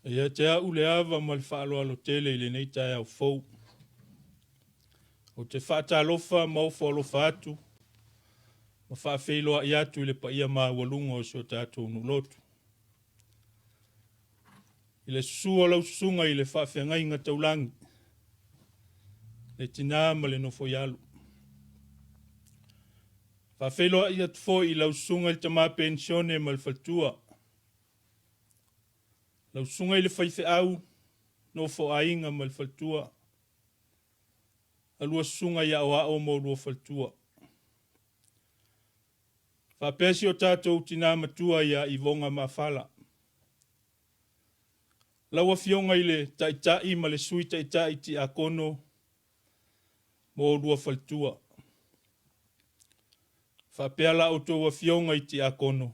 E ia te au le ava ma le faaaloalo tele i lenei taeao fou. Ou te faatalofa ma ofo alofa atu ma faafeiloai atu i le paia maualuga o si o tatou nuu lotu. I le susu o lau susuga i le faafeagaiga taulagi, le tina ma le nofoialu. Faafeiloai atu foi i lau susuga i le tama penisione ma le faletua, lau susuga i le faifeau, nofoaiga ma le faletua, alua susuga i aoao ma olua faletua. Faapea si o tatou tina matua ia Ivoga Mafala. Lau Afioga i le Taitai ma le Sui Taitai Tiakono ma oulua faletua. Faapea la outou afioga i Tiakono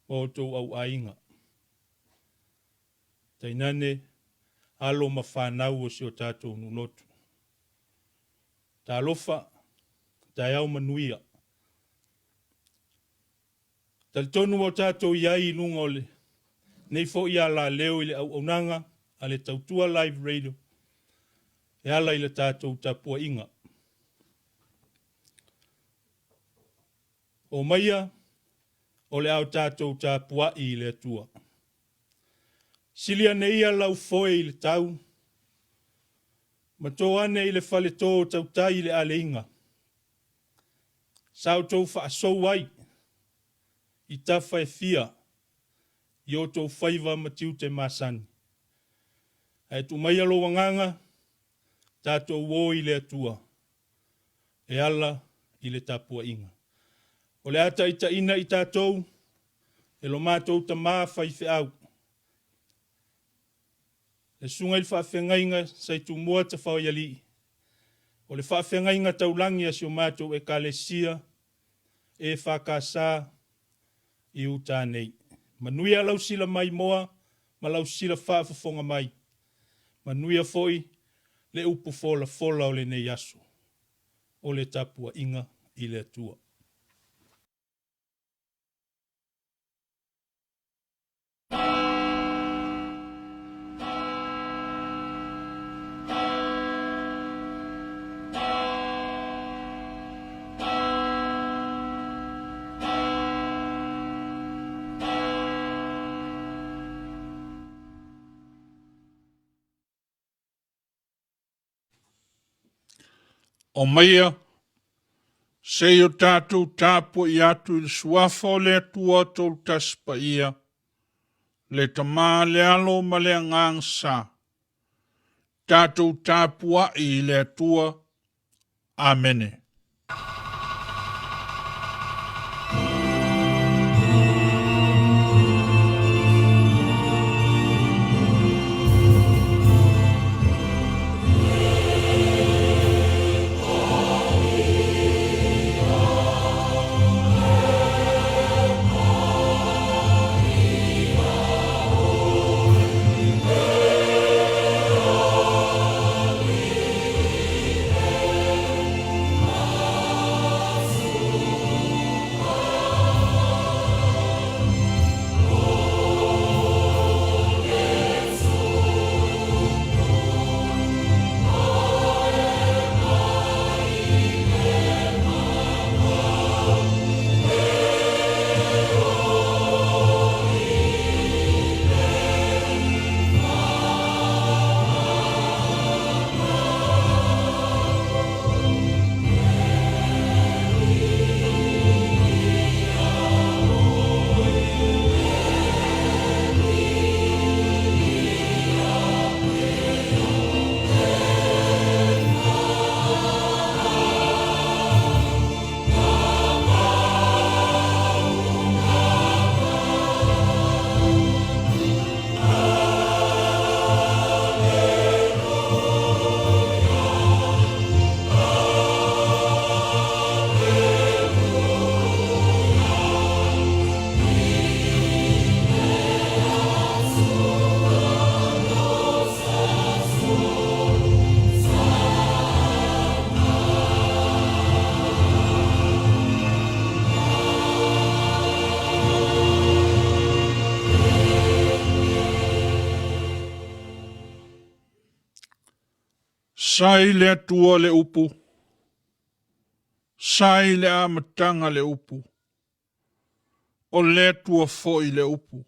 ma outou auaiga. Tainane alo ma fanau o si o tatou nuu lotu. Talofa, taeao manuia. Talitonu ua tatou i ai i luga o lenei foi alaleo i le auaunaga a le Tautua Live Radio e ala i le tatou tapuaiga. Omaia, o le a o tatou tapuai i le Atua. Sili ane ia lau foe i le tau, ma to ane i le faleto o tautai i le aleiga. Sa outou faasou ai i tafa e fia i outou faiva ma tiute masani. Ae tuu maia lou agaga, tatou o i le Atua e ala i le tapuaiga. O le a taitaiina i tatou e lo matou tama faifeau, le susuga i le faafeagaiga Saitumua Tafaoialii, o le faafeagaiga taulagi a si o matou Ekalesia EFKS i uta nei. Manuia lau sila maimoa ma lau sila faafofoga mai. Manuia foi le upu folafola o lenei aso, o le tapuaiga i le Atua. Omaia, se i o tatou tapuai atu i le Suafa o le Atua Tolutasi Paia, le Tama, le Alo ma le Agaga Sa. Tatou tapuai i le Atua. Amene. Sa i le Atua le upu, sa i le amataga le upu, o le Atua foi le upu.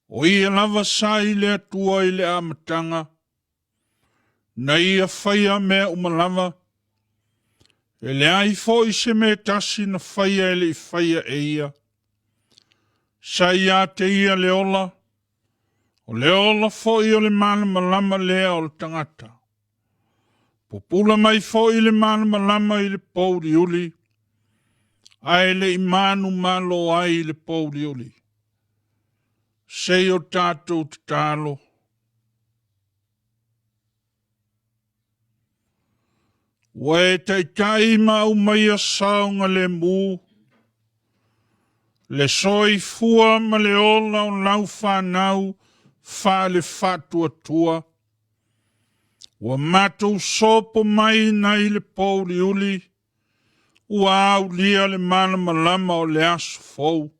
O ia lava sa i le Atua i le amataga, na ia faia mea uma lava, e leai foi se mea tasi na faia e le i faia e ia. Sa ia te ia le ola, o le ola foi o le malamalama lea o le tagata. Pupula mai foi le malamalama i le pouliuli, ae le i manumalo ai le pouliuli. Se i o tatou tatalo. Ua e taitai ma aumaia saogalemu le soifua ma le ola o lau fanau faale-faatuatua. Ua matou sopo mai nai le pouliuli, ua aulia le malamalama o le aso fou.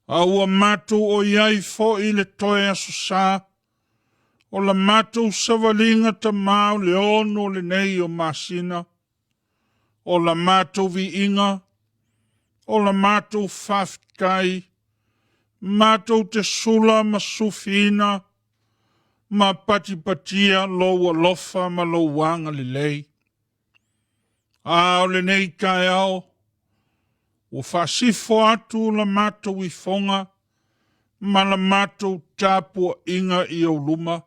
A ua matou oi ai foi i le toe aso sa, o la matou savaliga tamā o le 6 lenei o masina, o la matou viiga, o la matou faafetai, matou te sula ma sufiina ma patipatia lou alofa ma lou agalelei. A o lenei taeao, ua faasifo atu la matou ifoga ma la matou tapuaiga i ou luma,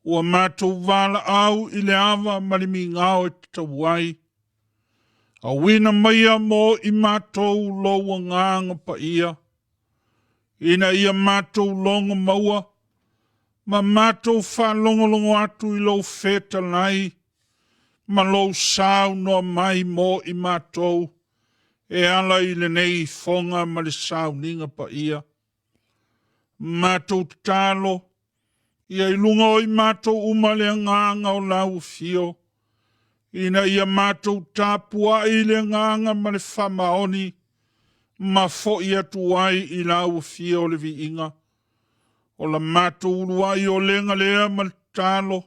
ua matou valaau i le ava ma le migao e tatau ai, auina maia mo i matou lou agaga paia, ina ia matou logo maua ma matou faalogologo atu i lou fetalai ma lou saunoa mai mo i matou e ala i lenei ifoga ma le sauniga paia. Matou tatalo, ia i luga o i matou uma le agaga o lau afio, ina ia matou tapuai i le agaga ma le faamaoni, ma foi atu ai i lau afio o le viiga. O la matou uluai olega lea ma le tatalo,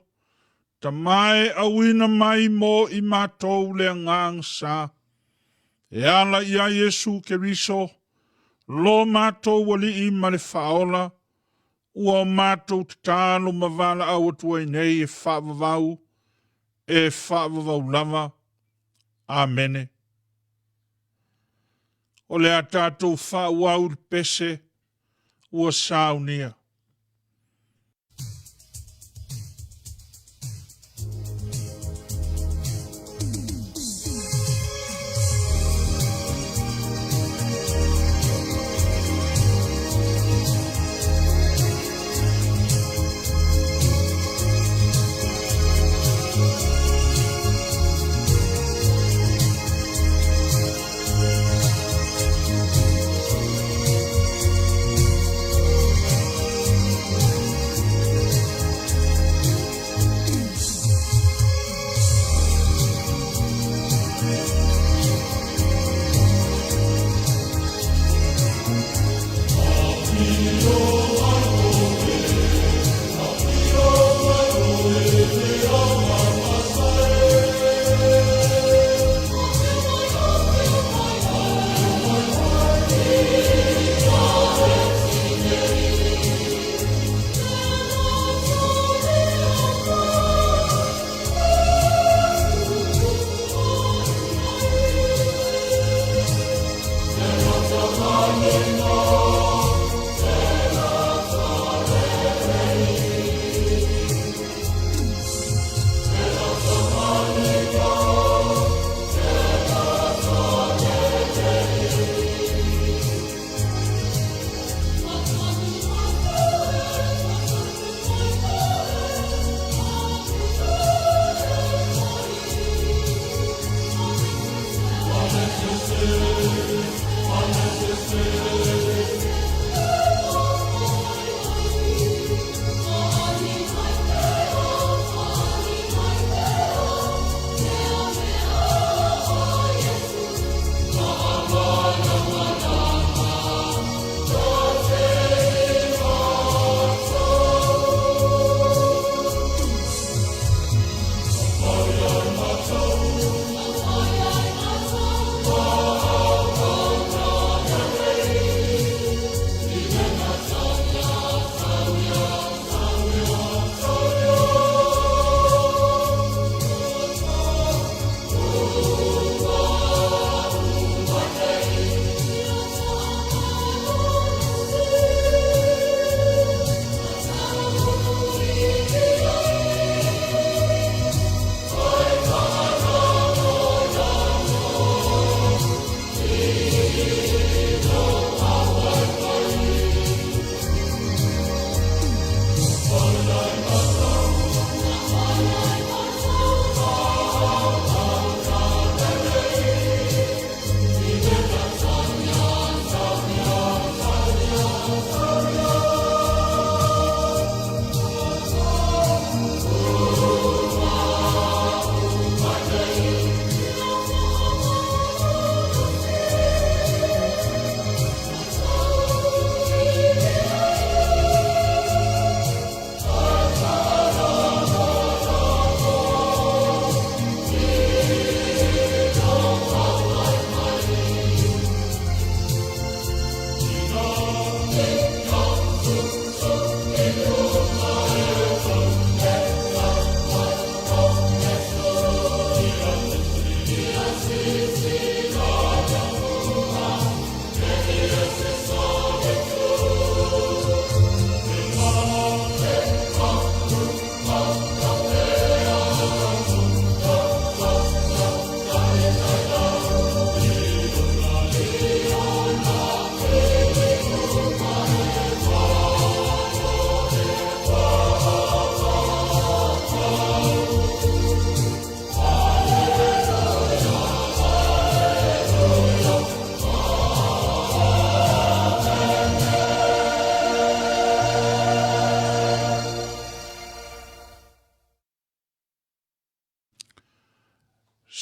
Tama e auina mai mo i matou le agaga sa, e ala ia Iesu Keriso, lo matou Alii ma le Faaola, ua o matou tatalo ma valaau atu ai nei e faavavau, e faavavau lava. Amene. O le a tatou faaauau i le pese ua saunia.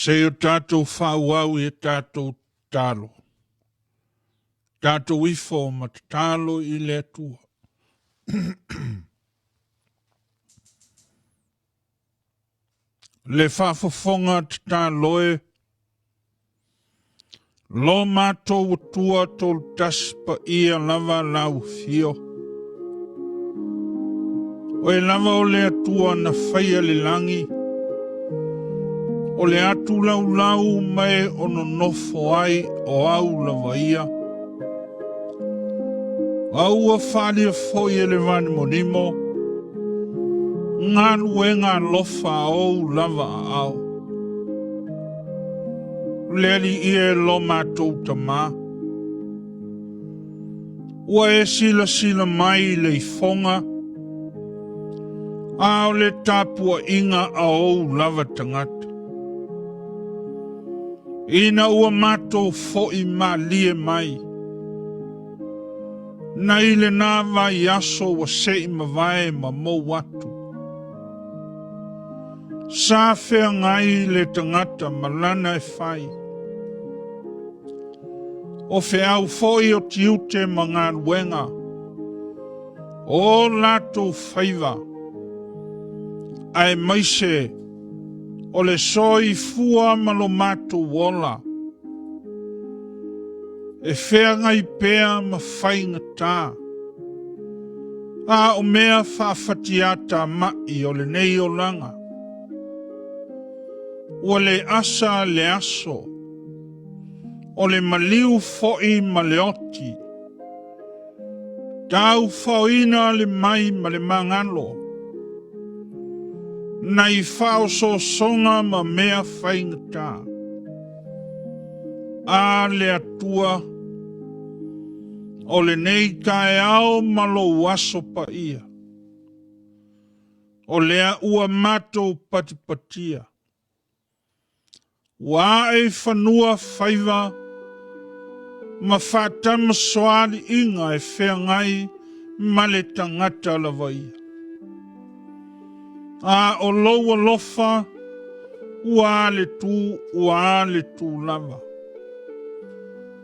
Se i o tatou faaauau i a tatou tatalo. Tatou ifo ma tatalo i le Atua. Le faafofoga tatalo e, lo matou Atua tolutasi paia lava lau afio. Oe lava o le Atua na faia le lagi, o le atu laulau ma e o nonofo ai o au lava ia. A ua faaalia foi e le vanimonimo galuega alofa a ou lava aao. Le Alii e lo matou Tamā, ua e silasila mai i le ifoga, a o le tapuaiga a ou lava tagata. Ina ua matou fo'i malie mai, nai lenā vaiaso ua se'i mavae ma mou atu. Sa feagai le tagata ma lana e fai. O feau foi o tiute ma galuega, o latou faiva, aemaise o le soifua ma lo matou ola, e feagai pea ma faigata, a o mea faafatiatamai o lenei olaga. Ua le asa le aso, o le maliu foi ma le oti, taufaoina le mai ma le magalo, nai faaosoosoga ma mea faigata. A le Atua, o lenei taeao ma lou aso paia, o lea ua matou patipatia, Ua ae i fanua faiva ma faatamasoaliiga e feagai ma le tagata lava ia. A o lou alofa ua a le tu ua a le tu lava.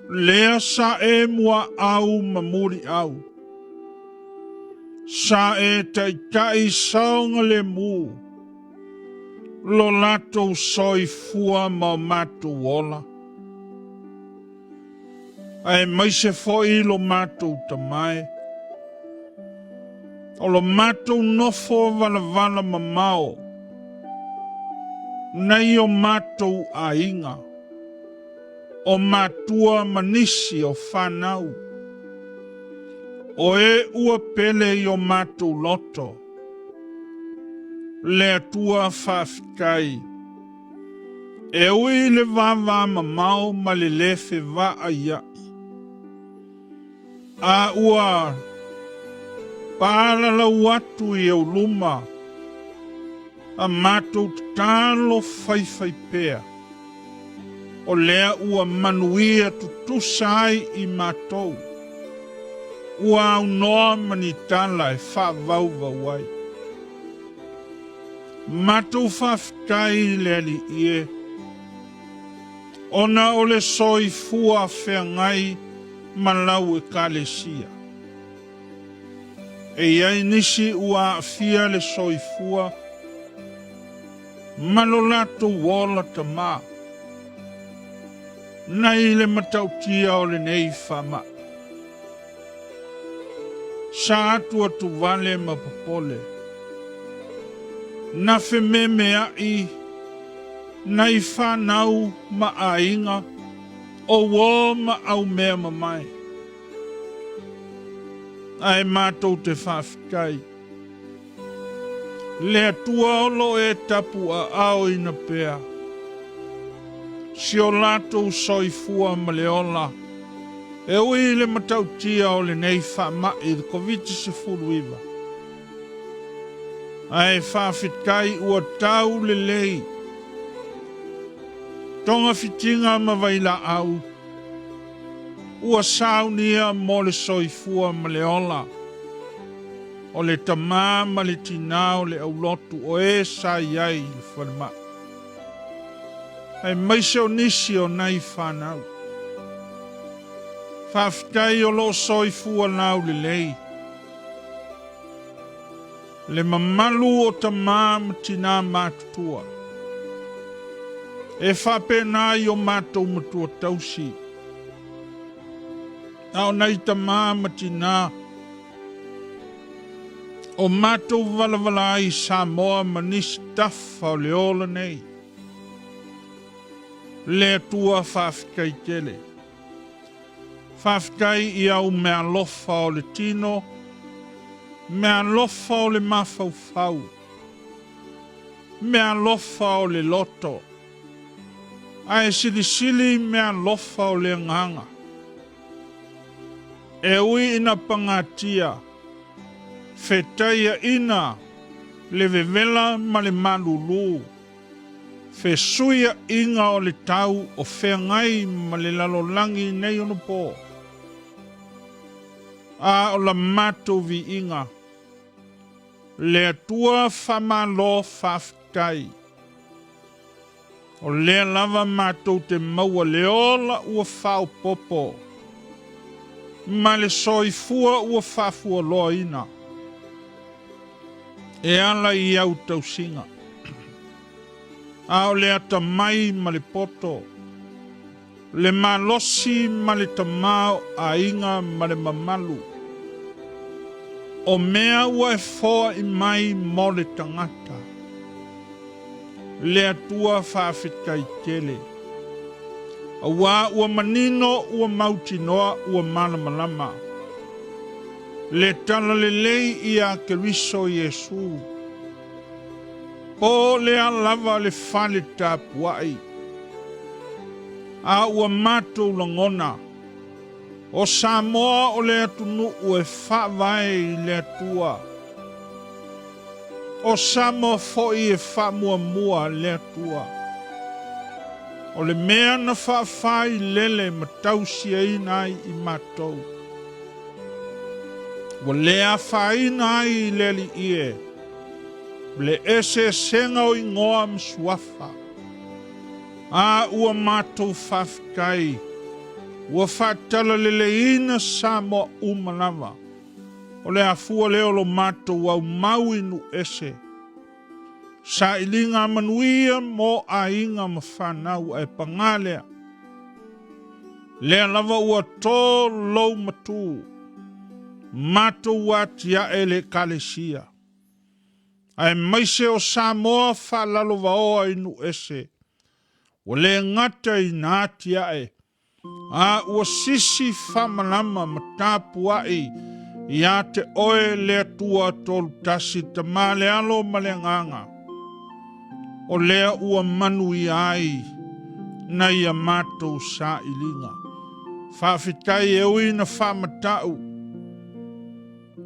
Lea sa e muaau ma muliau. Sa e taitai saogalemu lo latou soifua ma o matou ola, aemaise foi lo matou tamae, o lo matou nofo valavala mamao nai o matou aiga, o matua ma nisi o fanau, o e ua pele i o matou loto. Le Atua faafetai. E ui i le vavamamao ma le lē fevaaia'i, a ua paalalau atu i ou luma a matou tatalo faifaipea, o lea ua manuia tutusa ai i matou, ua aunoa ma ni tala e faavauvau ai. Matou faafetai i le Alii e, ona o le soifua feagai ma lau Ekalesia. E i ai nisi ua aafia le soifua ma lo latou ola tamā, nai le matautia o lenei faamai. Sa atuatuvale ma popole, na fememea'i nai fanau ma aiga o uō ma aumea mamae. Ae matou te faafetai. Le Atua o lo o e tapuaaoina pea si o latou soifua ma le ola, e ui i le matautia o lenei faamai i le Koviti-19. Ae faafetai ua tau lelei togafitiga ma vailaau ua saunia mo le soifua ma le ola o le tamā ma le tinā o le aulotu o e sa i ai i le falemai. Aemaise o nisi o nai fanau. Faafetai o lo o soifua laulelei le mamalu o tama ma tinā matutua. E faapena i o matou matua tausi, a o nai tama ma tinā o matou valavala ai i Samoa ma nisi tafa o le ola nei. Le Atua faafetai tele. Faafetai i au meaalofa o le tino, meaalofa o le mafaufau, meaalofa o le loto, ae silisili meaalofa o le agaga. E ui ina pagatia, fetaiaina le vevela ma le malulu, Fesuiaiga o le tau o feagai ma le lalolagi nei ono po. A o la matou viiga, le Atua faamalo faafetai. O lea lava matou te maua le ola ua faaopoopo ma le soifua ua faafualoaina e ala i au tausiga. A o le atamai ma le poto, le malosi ma le tamaoaiga ma le mamalu, o mea ua e foai mai mo le tagata, le Atua faafetai tele, auā ua manino, ua mautinoa, ua malamalama le talalelei iā Keriso Iesu. Po o le a lava le fale tapuai, a ua matou lagona, o Samoa o le atunuu e faavae i le Atua. O Samoa foi e faamuamua le Atua. O le mea na faafailele ma tausiaina ai i matou. Ua le afaina ai i le Alii e le eseesega o igoa ma suafa. A ua matou faafetai, ua faatalaleiina Samoa uma lava. O le afua lea o lo matou aumau i nuu ese. Sailiga manuia mo aiga ma fanau ae pagā lea. Lea lava ua to lou matū, matou atiae le Ekalesia, aemaise o Samoa faalalovaoa i nuu ese, ua le gata ina atiae, a ua sisi faamalama ma tapuai ia te oe le Atua Tolutasi, Tama le Alo ma le Agaga, o lea ua manuia ai nai a matou sailiga. Faafetai e ui na faamatau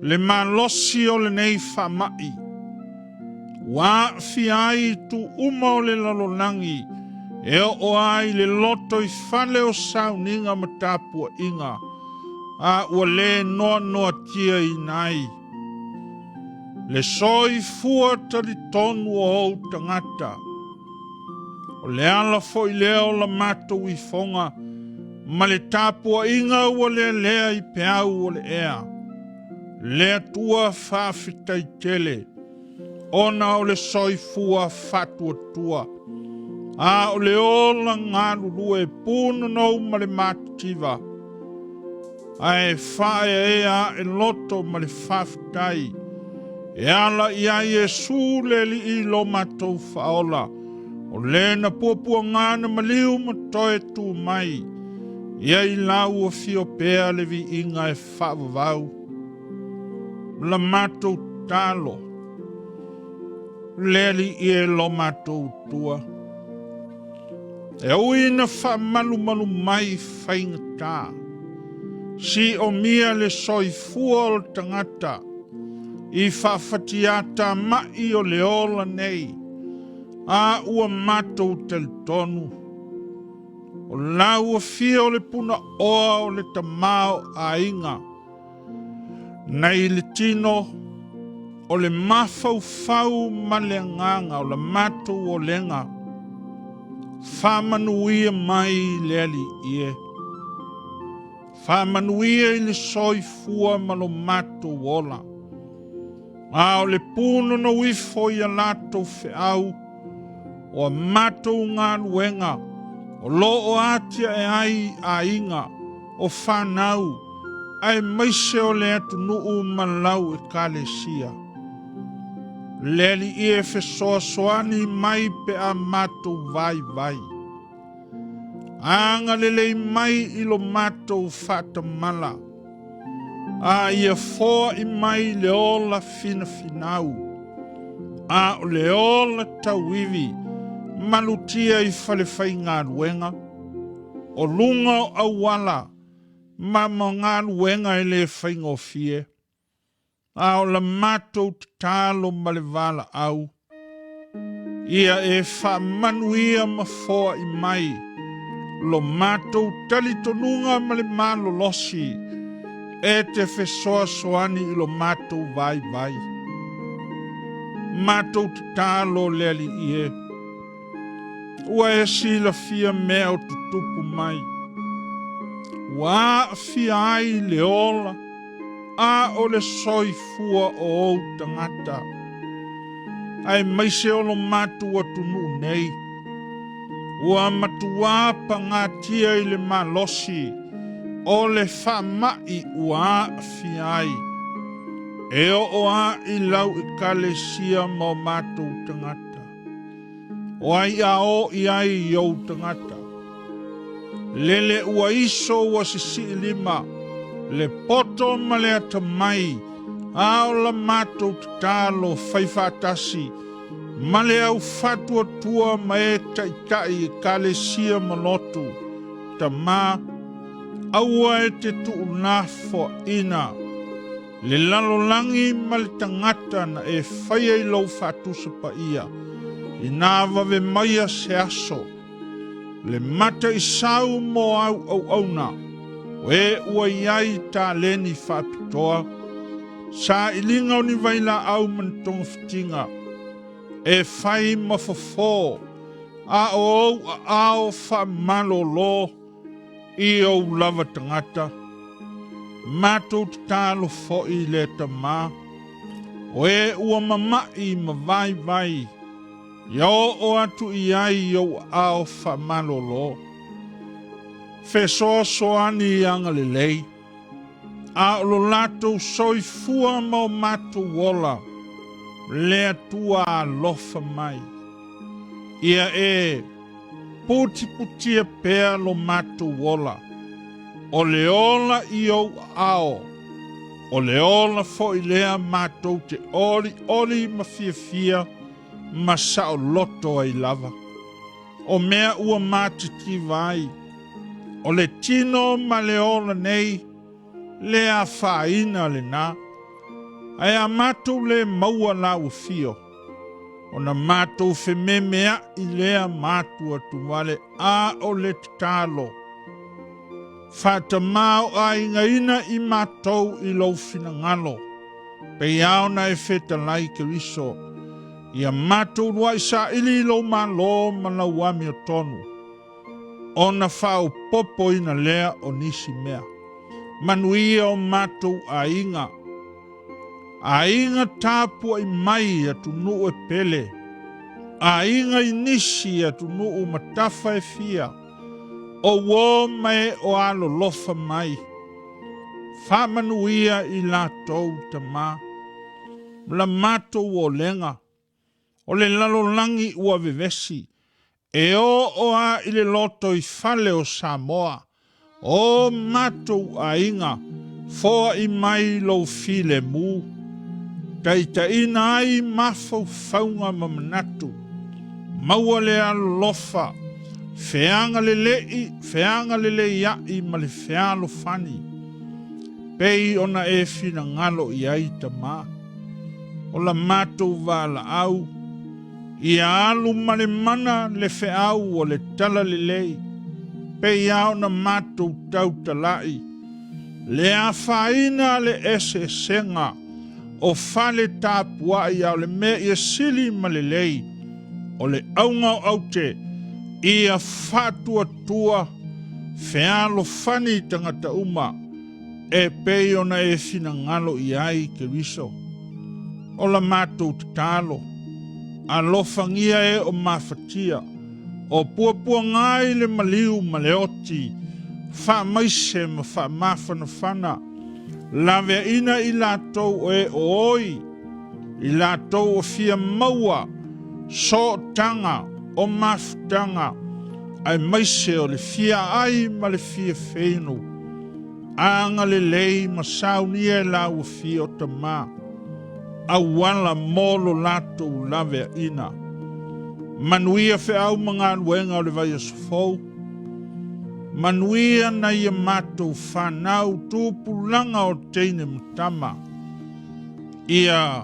le malosi o lenei faamai, ua aafia ai itu uma o le lalolagi e oo ai le lotoifale o sauniga ma tapuaiga, a ua le noanoatiaina ai le soifua talitonu o ou tagata. O le ala foi lea o la matou ifoga ma le tapuaiga ua lealea i peau o le ea. Le Atua faafetai tele, ona o le soifua faatuatua, a o le ola galulue punonou ma le matitiva, ae faaeaea ae loto ma le faafetai e ala iā Iesu le Alii lo matou Faaola, o le na puapuaga na maliu ma toe tu mai, ia i lau afio pea le viiga e faavavau. La matou talo, le Alii e lo matou Atua, e ui ina faamalumalu mai faigata, siomia le soifua o le tagata i faafatiatamai o le ola nei, a ua matou talitonu, o lau afio o le punaoa o le tamaoaiga, Nei le tino o le mafaufau ma le agaga o la matou olega. Faamanuia mai le Alii e. Faamanuia i le soifua ma lo matou ola. A o le punono ifo i a latou feau, o a matou galuega o lo o atiae ai aiga, o fanau, aemaise o le atunuu ma lau Ekalesia. Le Alii e fesoasoani mai pe a matou vaivai. Agalelei mai i lo matou faatamala, a ia foai mai le ola finafinau, a o le ola tauivi malutia i falefaigaluega, o luga o auala ma galuega e le faigofie. A o la matou tatalo ma le valaau, ia e faamanuia ma foai mai lo matou talitonuga ma le malolosi e te fesoasoani i lo matou vaivai. Matou tatalo le Alii e, ua e silafia mea o tutupu mai, ua aafia ai le ola a o le soifua o ou tagata, aemaise o lo matou atunuu nei, ua matuā pagatia i le malosi o le faama'i ua aafia ai, e oo a i lau Ekalesia ma o matou tagata. O ai a o i ai i ou tagata? Lele ua iso ua sisii lima, le poto ma le atamai, a o la matou tatalo fai faatasi ma le au faatuatua ma e taitai Ekalesia ma lotu, Tama, aua e te tuulafoaina le lalolagi ma le tagata na e faia i lou faatusa paia, inā vave maia se aso, le mata i sau mo au auauna, o e ua i ai taleni faapitoa, sailiga o ni vailaau ma ni togafitiga, e fai ma fofo, a o ou aao faamalolo i ou lava tagata. Matou tatalo foi i le Tama, o e ua mama'i ma vaivai, ia oo atu i ai i ou aao faamalolo. Fesoasoani i agalelei, a o lo latou soifua ma o matou ola, le Atua alofa mai. Ia e putiputia pea lo matou ola, o le ola i ou aao, o le ola foi lea matou te olioli ma fiafia ma saoloto ai lava. O mea ua matitiva ai, o le tino ma le ola nei, le afaina lena, ae a matou le maua la ua fio, ona matou fememea'i lea ma atuatuvale a o le tatalo. Faatamaoaigaina i matou i lou finagalo, pei a ona e fetalai Keriso, ia matou uluai saili i lou Malo ma lau amiotonu, ona faaopoopoina lea o nisi mea. Manuia o matou aiga, aiga tapuai mai i atunuu e pele, aiga i nisi atunuu ma tafa e fia, o uō ma e o alolofa mai. Faamanuia i latou Tama, ma la matou olega. O le lalolagi ua vevesi, e oo a i le lotoifale o Samoa, o matou aiga, foai mai lou filemu, taitaiina ai mafaufauga ma manatu, maua le alolofa, feagalelei, feagaleleia'i ma le fealofani, pei ona e finagalo i ai Tama. O la matou valaau, ia alu ma le mana le feau o le talalelei, pei a ona matou tautala'i, le afaina le eseesega o fale tapua'i a o le mea ia sili ma lelei, o le auga o aute, Ia faatuatua fealofani i tagata uma e pei ona e finagalo i ai Keriso. O la matou tatalo, alofagia e o mafatia, o puapuaga ai le maliu ma le oti, faamaise ma faamafanafana, laveaina i latou o e o oi, i latou o fia maua sootaga o mafutaga aemaise o le fia ai ma le fia feinu, agalelei ma saunia e la ua fia o Tama, auala mo lo latou laveaina. Manuia feau ma galuega o le vaiaso fou. Manuia nai a matou fanau tupulaga o teine ma tama. Ia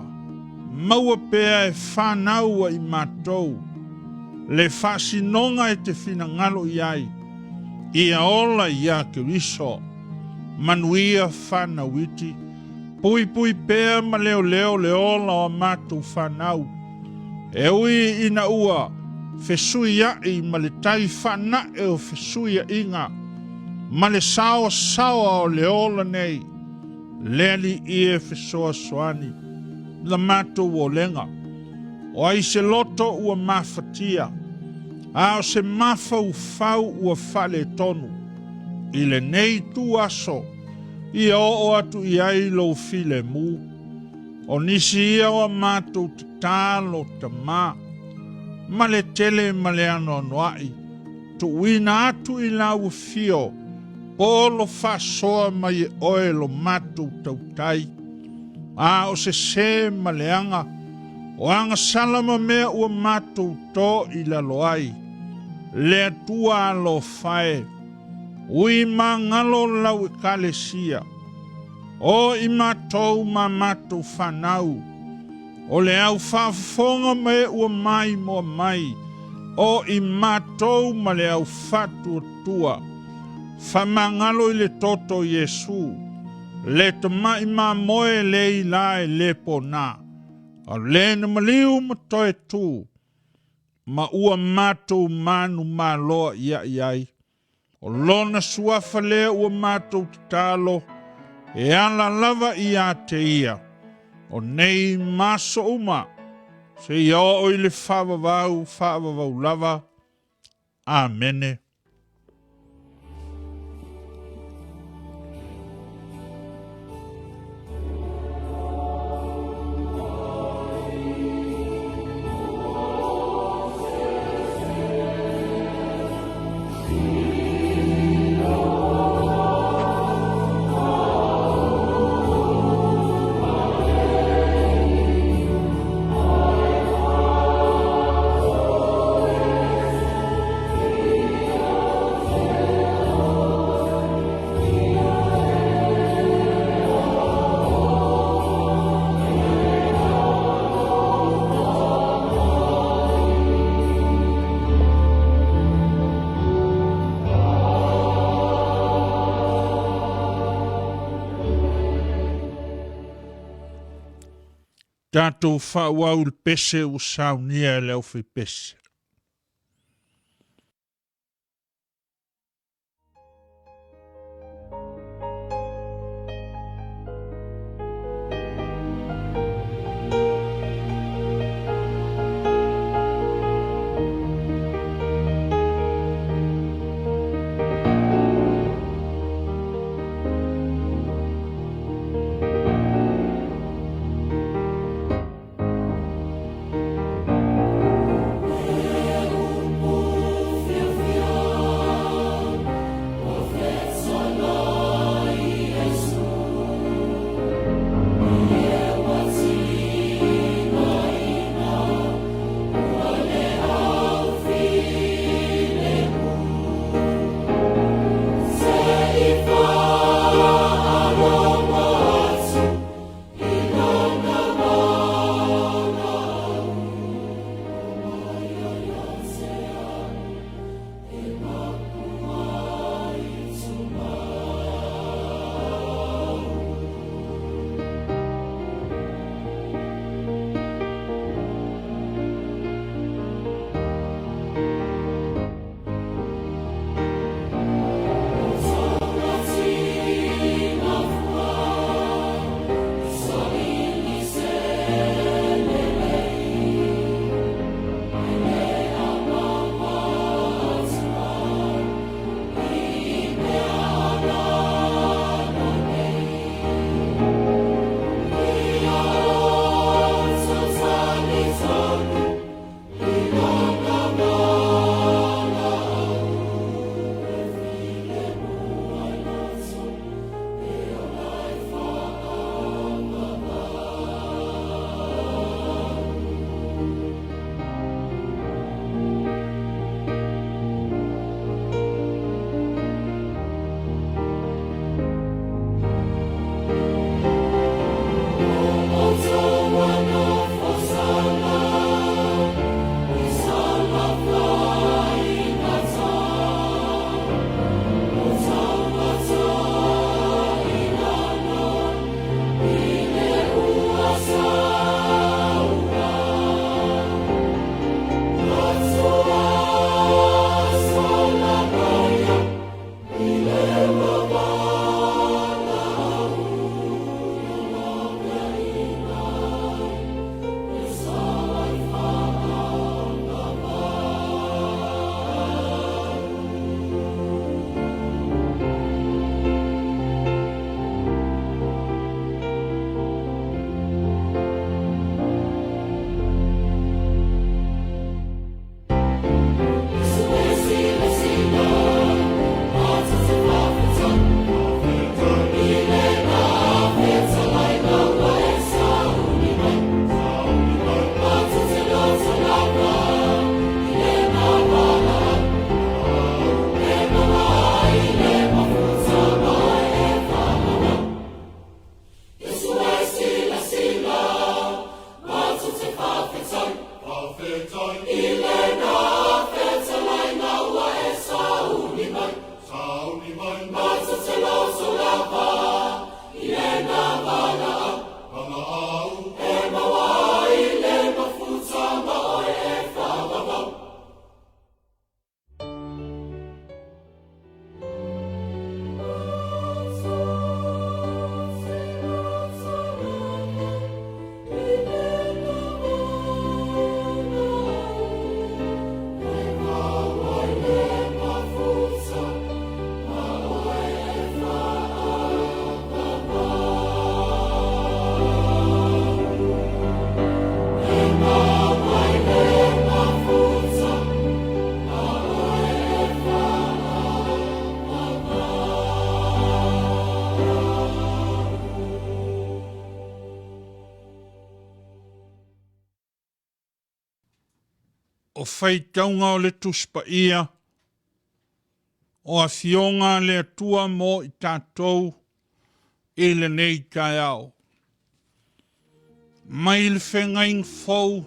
maua pea e fanau a i matou le faasinoga e te finagalo i ai, ia ola iā Keriso. Manuia fanau iti, puipui pea ma leoleo le ola o a matou fanau, e ui ina ua fesuiaʻi ma le tai faanaʻe o fesuiaʻiga ma le saoasaoa o le ola nei, Le Alii e fesoasoani la matou olega. O ai se loto ua mafatia, a o se mafaufau ua faaletonu, i lenei itu aso, ia oo atu i ai lou filemu. O nisi ia o a matou tatalo, Tama, ma le tele ma le anoanoai, Tuuina atu i lau afio, polo faasoa mai e oe lo matou tautai. A o sese ma leaga, o agasala ma mea ua matou to i lalo ai. Le Atua alofa e, ui magalo lau Ekalesia, o i matou ma matou fanau, O le au faafofoga ma e ua maimoa mai, o i matou ma le au faatuatua. Faamagalo i le toto o Iesu, le tama'i mamoe le ila e le pona, a o le na maliu ma toe tu, ma ua matou manumaloa ia'i ai. O lona suafa lea ua matou tatalo e ala lava ia te ia, o nei ma aso uma, seia oo i le faavavau faavavau lava. Amene. Tatou faaauau i le pese ua saunia e le aufaipese. O faitauga o le Tusi Paia, o Afioga a le Atua mo i tatou i lenei taeao. Mai le Feagaiga Fou,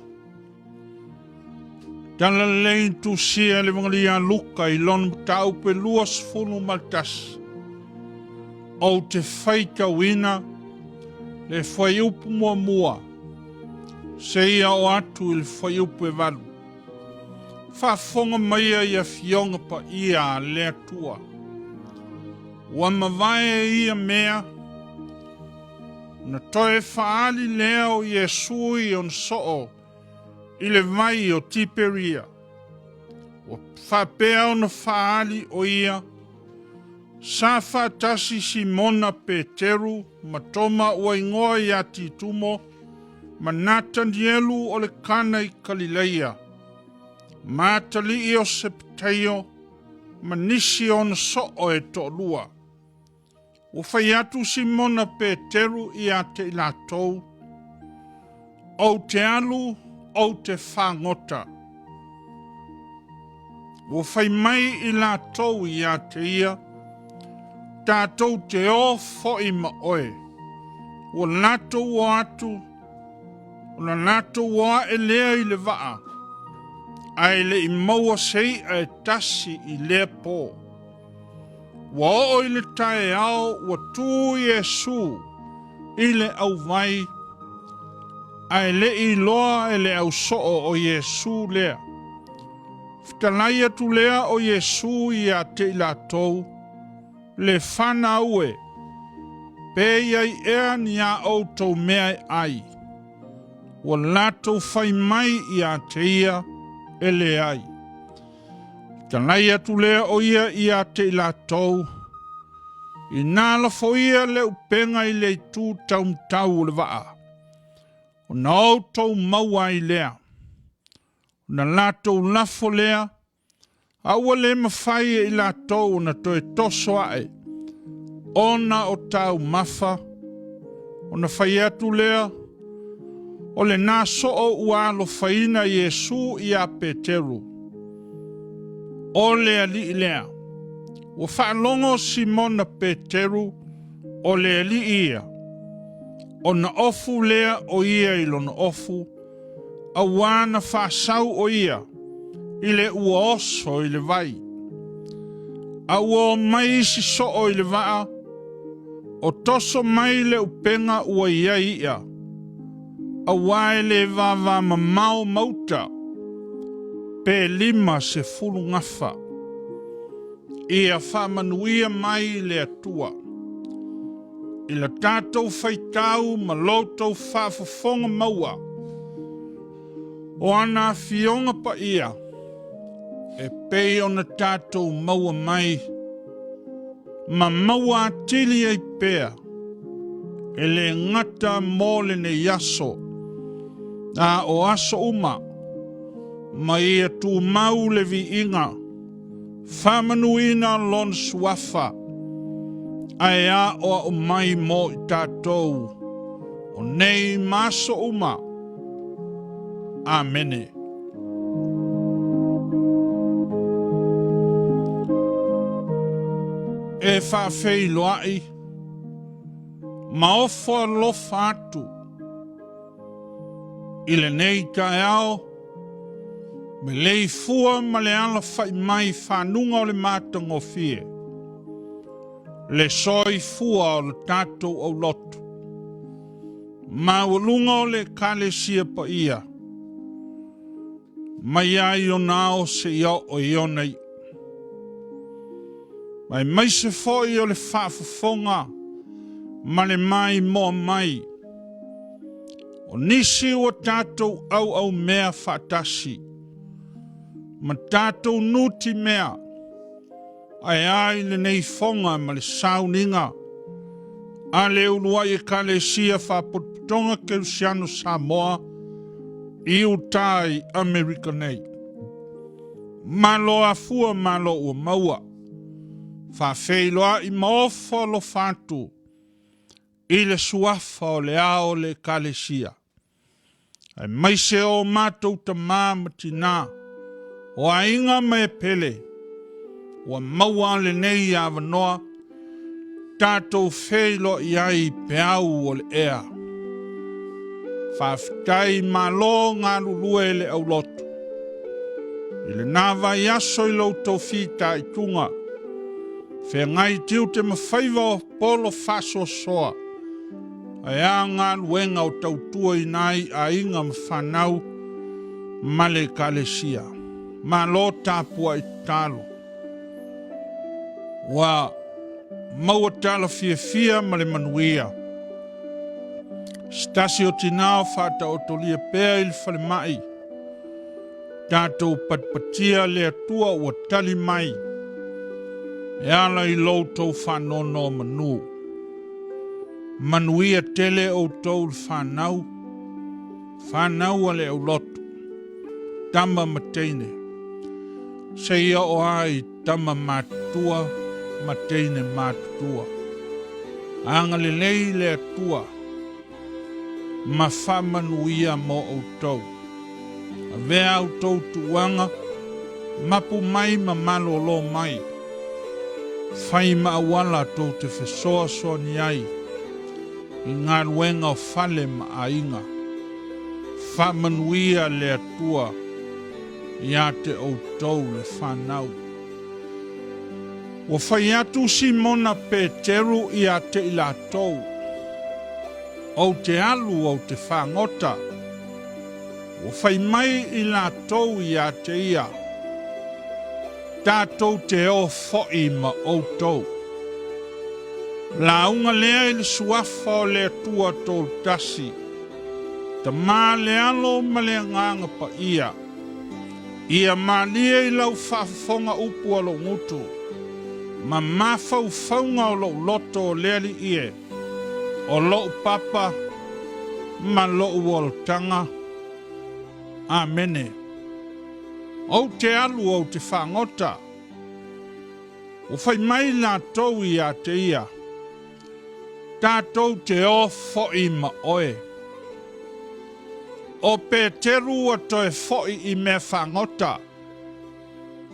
Talalelei na tusia e le Evangelia a Luka i lona mataupu e 21, Ou te faitauina le fuaiupu muamua seia oo atu i le fuaiupu e 8. Faafofoga maia i Afioga Paia a le Atua. Ua mavae ia mea, ona toe faaali lea o Iesu i ona soo i le vai o Tiperia. Ua faapea ona faaali o ia, sa faatasi Simona Peteru ma Toma ua igoa ia Titumo, ma Natanielu o le Kana i Kalileia, ma atalii o Sepetaio, ma nisi o ona soo e toalua. Ua fai atu Simona Peteru ia te i latou, Ou te alu, ou te fagota. Ua fai mai i latou ia te ia, Tatou te o foi ma oe. Ua latou o atu, ona latou o ae lea i le vaa, ae le i maua se i'a e tasi i lea po. Ua oo i le taeao ua tu Iesu i le auvai, ae le i iloa e le ausoo o Iesu lea. Fetalai atu lea o Iesu ia te i latou, Le fanau e, pe i ai ea ni a outou mea e ai? Ua latou fai mai ia te ia, E leai. Fetalai atu lea o ia ia te i latou, Inā lafoia le upega i le itu taumatau o le vaa, ona outou maua ai lea. Ona latou lafo lea, a ua le mafai e i latou ona toe toso ae, ona o taumafa, ona fai atu lea, O lena soo ua alofaina Iesu iā Peteru. O le Alii lea. Ua faalogo Simona Peteru o le Alii ia, ona ofu lea o ia i lona ofu, auā na faasau o ia i le ua oso i le vai. A ua o mai isi soo i le vaa, o toso mai le upega ua i ai i'a, auā e le vavamamao ma uta, pe 50 gafa. Ia faamanuia mai le Atua i la tatou faitau ma lo outou faafofoga maua o ana Afioga Paia e pei ona tatou maua mai ma maua atili ai pea, e le gata mo lenei aso, a o aso uma, ma ia tumau le viiga, faamanuina Lona Suafa, ae aoao mai mo i tatou o nei ma aso uma. Amene. E faafeiloai ma ofo alofa atu i lenei taeao me le ifua ma le alafai mai fanuga o le matagofie, le soifua o le tatou aulotu maualuga o le Ekalesia paia, mai ai ona ao seia oo i ona iu. Aemaise foi o le faafofoga ma le maimoa mai o nisi ua tatou auaumea faatasi ma tatou nutimea, ae a i lenei foga ma le sauniga a le uluai Ekalesia Faapotopotoga Kerisiano Samoa i uta i Amerika nei. Malo afua malo ua maua. Faafeiloai ma ofo alofa atu i le suafa o le Ao o le Ekalesia, aemaise o matou tama ma tina. O aiga ma e pele, ua maua lenei avanoa tatou feiloai ai i peau o le ea. Faafetai malo galulue le aulotu i lena vaiaso i lo outou fitaituga, feagai tiute ma faiva o polo faasoasoa, ae a galuega o tautuaina ai aiga ma fanau ma le Ekalesia. Malo tapuai tatalo. Ua maua tala fiafia ma le manuia. Se tasi o tinā o faataotolia pea i le falemai, tatou patipatia le Atua ua tali mai e ala i lo outou faanonomanu. Manuia tele outou le fanau, fanau a le aulotu, tama ma teine, seia oo ai tama matutua ma teine matutua. Agalelei le Atua ma faamanuia mo outou. Avea a outou tuuaga, mapu mai ma malōlō mai. Fai ma auala tou te fesoasoani ai i galuega o fale ma aiga. Faamanuia le Atua ia te outou le fanau. Ua fai atu Simona Peteru ia te i latou, Ou te alu ou te fagota. Ua fai mai i latou ia te ia, Tatou te o foi ma outou. Lauga lea i le Suafa o le Atua Tolutasi, Tama le Alo ma le Agaga Paia. Ia malie i lau faafofoga upu a lou gutu, ma mafaufauga o lou loto o le Alii e, o lou papa ma lou oltaga. Amene. Ou te alu ou te fagota. Ua fai mai latou ia te ia, Tatou te o foi ma oe. O Peteru ua toe foi i mea fagota,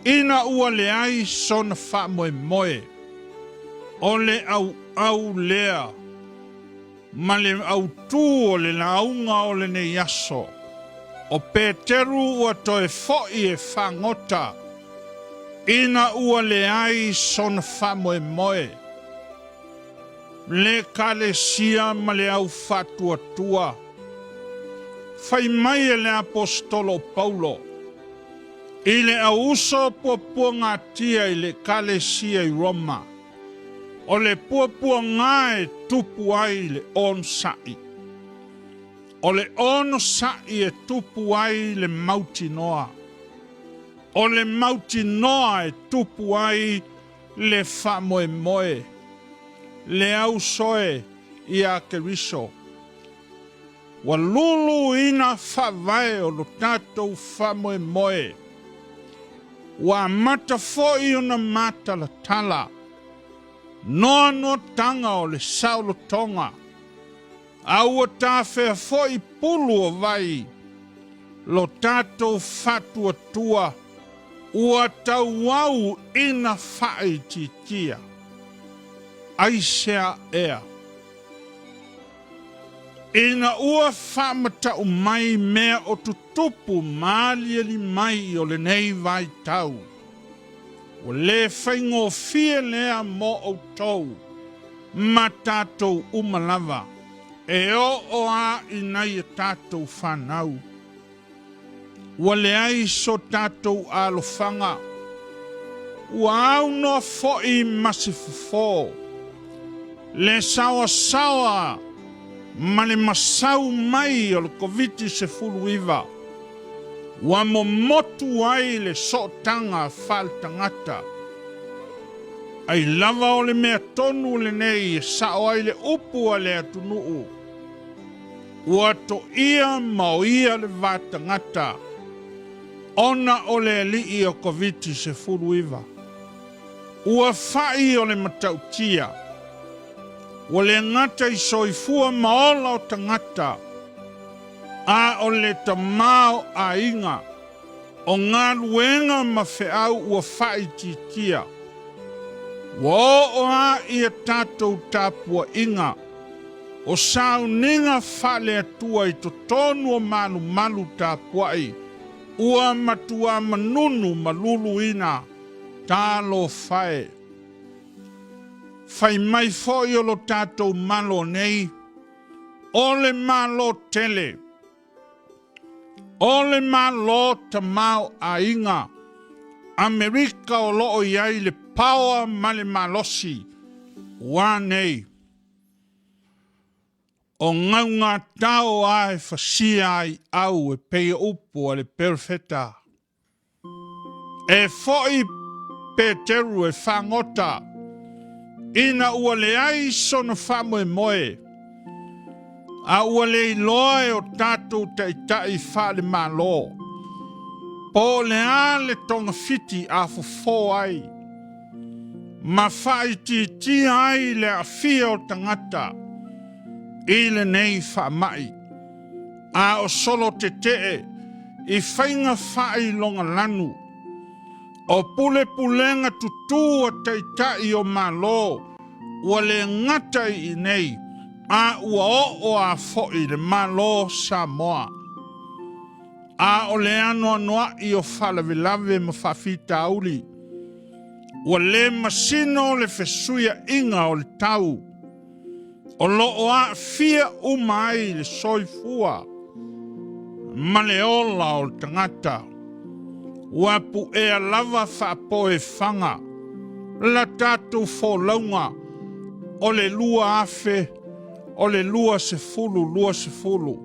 ina ua leai sona faamoemoe, o le auau lea ma le autū o le lauga o lenei aso. O Peteru ua toe foi e fagota, ina ua leai sona faamoemoe. Le Ekalesia ma le au faatuatua. Fai mai e le Aposetolo o Paulo i le au uso puapuagatia i le Ekalesia i Roma, o le puapuaga e tupu ai le onosai. O le onosai e tupu ai le mautinoa. O le mautinoa e tupu ai le faamoemoe, le ausoe iā Keriso. Ua luluina faavae o lo tatou faamoemoe. Ua amata foi ona matalatala noanoataga o le saolotoga, a ua tafea foi pulu o vai lo tatou faatuatua ua tauau ina faaitiitia. Aisea ea? Ina ua faamatau mai mea o tutupu ma aliali mai o lenei vaitau, ua le faigofie lea mo outou ma tatou uma lava, e oo a i nai a tatou fanau. Ua leai so tatou alofaga, ua aunoa foi ma se fofo, le saoasaoa ma le masau mai o le Koviti-19, ua momotu ai le sootaga faaletagata. Ai lava o le mea tonu lenei e sao ai le upu a le atunuu, Ua toia ma oia le va tagata ona o le alii o Koviti-19. Ua fai o le matautia, ua le gata i soifua ma ola o tagata, a o le tamaoaiga. O galuega ma feau ua faaitiitia. Ua oo lava ia tatou tapuaiga o sauniga faale-Atua i totonu o malumalu tapuai ua matua manunu ma luluina. Talofa e! Fai mai foi o lo tatou Malo nei, o le Malo tele. O le Malo Tamaoaiga Amerika o lo o i ai le paoa ma le malosi ua nei. O gaugatao a e fasia ai au e pei o upu a le Perofeta. E foi Peteru e fagota ina ua leai sona faamoemoe, a ua le iloa e o tatou taitai faale-Malo po o le a le togafiti a fofo ai ma faaitiitia ai le aafia o tagata i lenei faamai. A o solo tetee i faiga faailoga lanu, o pulepulega tutū a taitai o Malo ua le gata i inei, a ua oo a foi le Malo Samoa. A o le anoanoai o faalavelave ma faafitauli, ua le masino le fesuiaiga o le tau, o lo o aafia uma ai le soifua ma le ola o le tagata. Ua puea lava faapoefaga la tatou folauga o le 2000 o le 2020,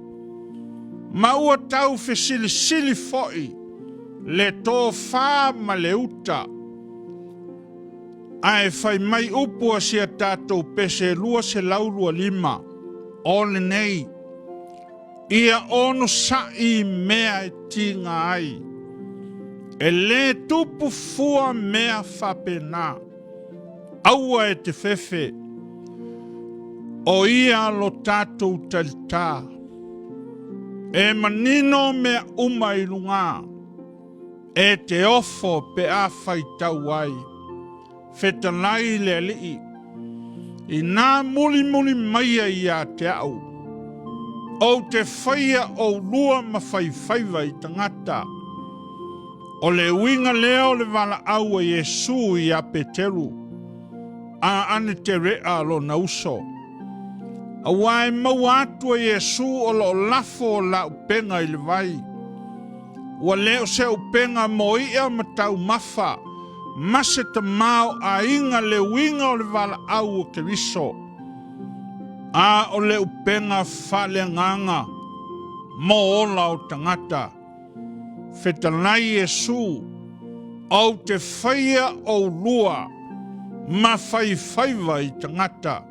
ma ua tau fesilisili foi le tofa ma le uta. Ae fai mai upu a si a tatou pese 225, o lenei, Ia onosai i mea e tiga ai. E lē tupu fua mea faapena. Aua e te fefe. O ia lo tatou talitā. E manino mea uma i lugā. E te ofo pe a faitau ai. Fetalai le Alii, inā mulimuli maia ia te au, ou te faia oulua ma faifaiva i tagata. O le uiga lea o le valaau a Iesu iā Peteru, a Aneterea lona uso. Aua e maua atu e Iesu o lo o lafo la upega i le vai. Ua le o se upega mo iʻa ma taumafa, ma se tamaoaiga le uiga o le valaau o Keriso, a o le upega faaleagaga mo ola o tagata. Fetalai Iesu, ou te faia oulua ma faifaiva i tagata,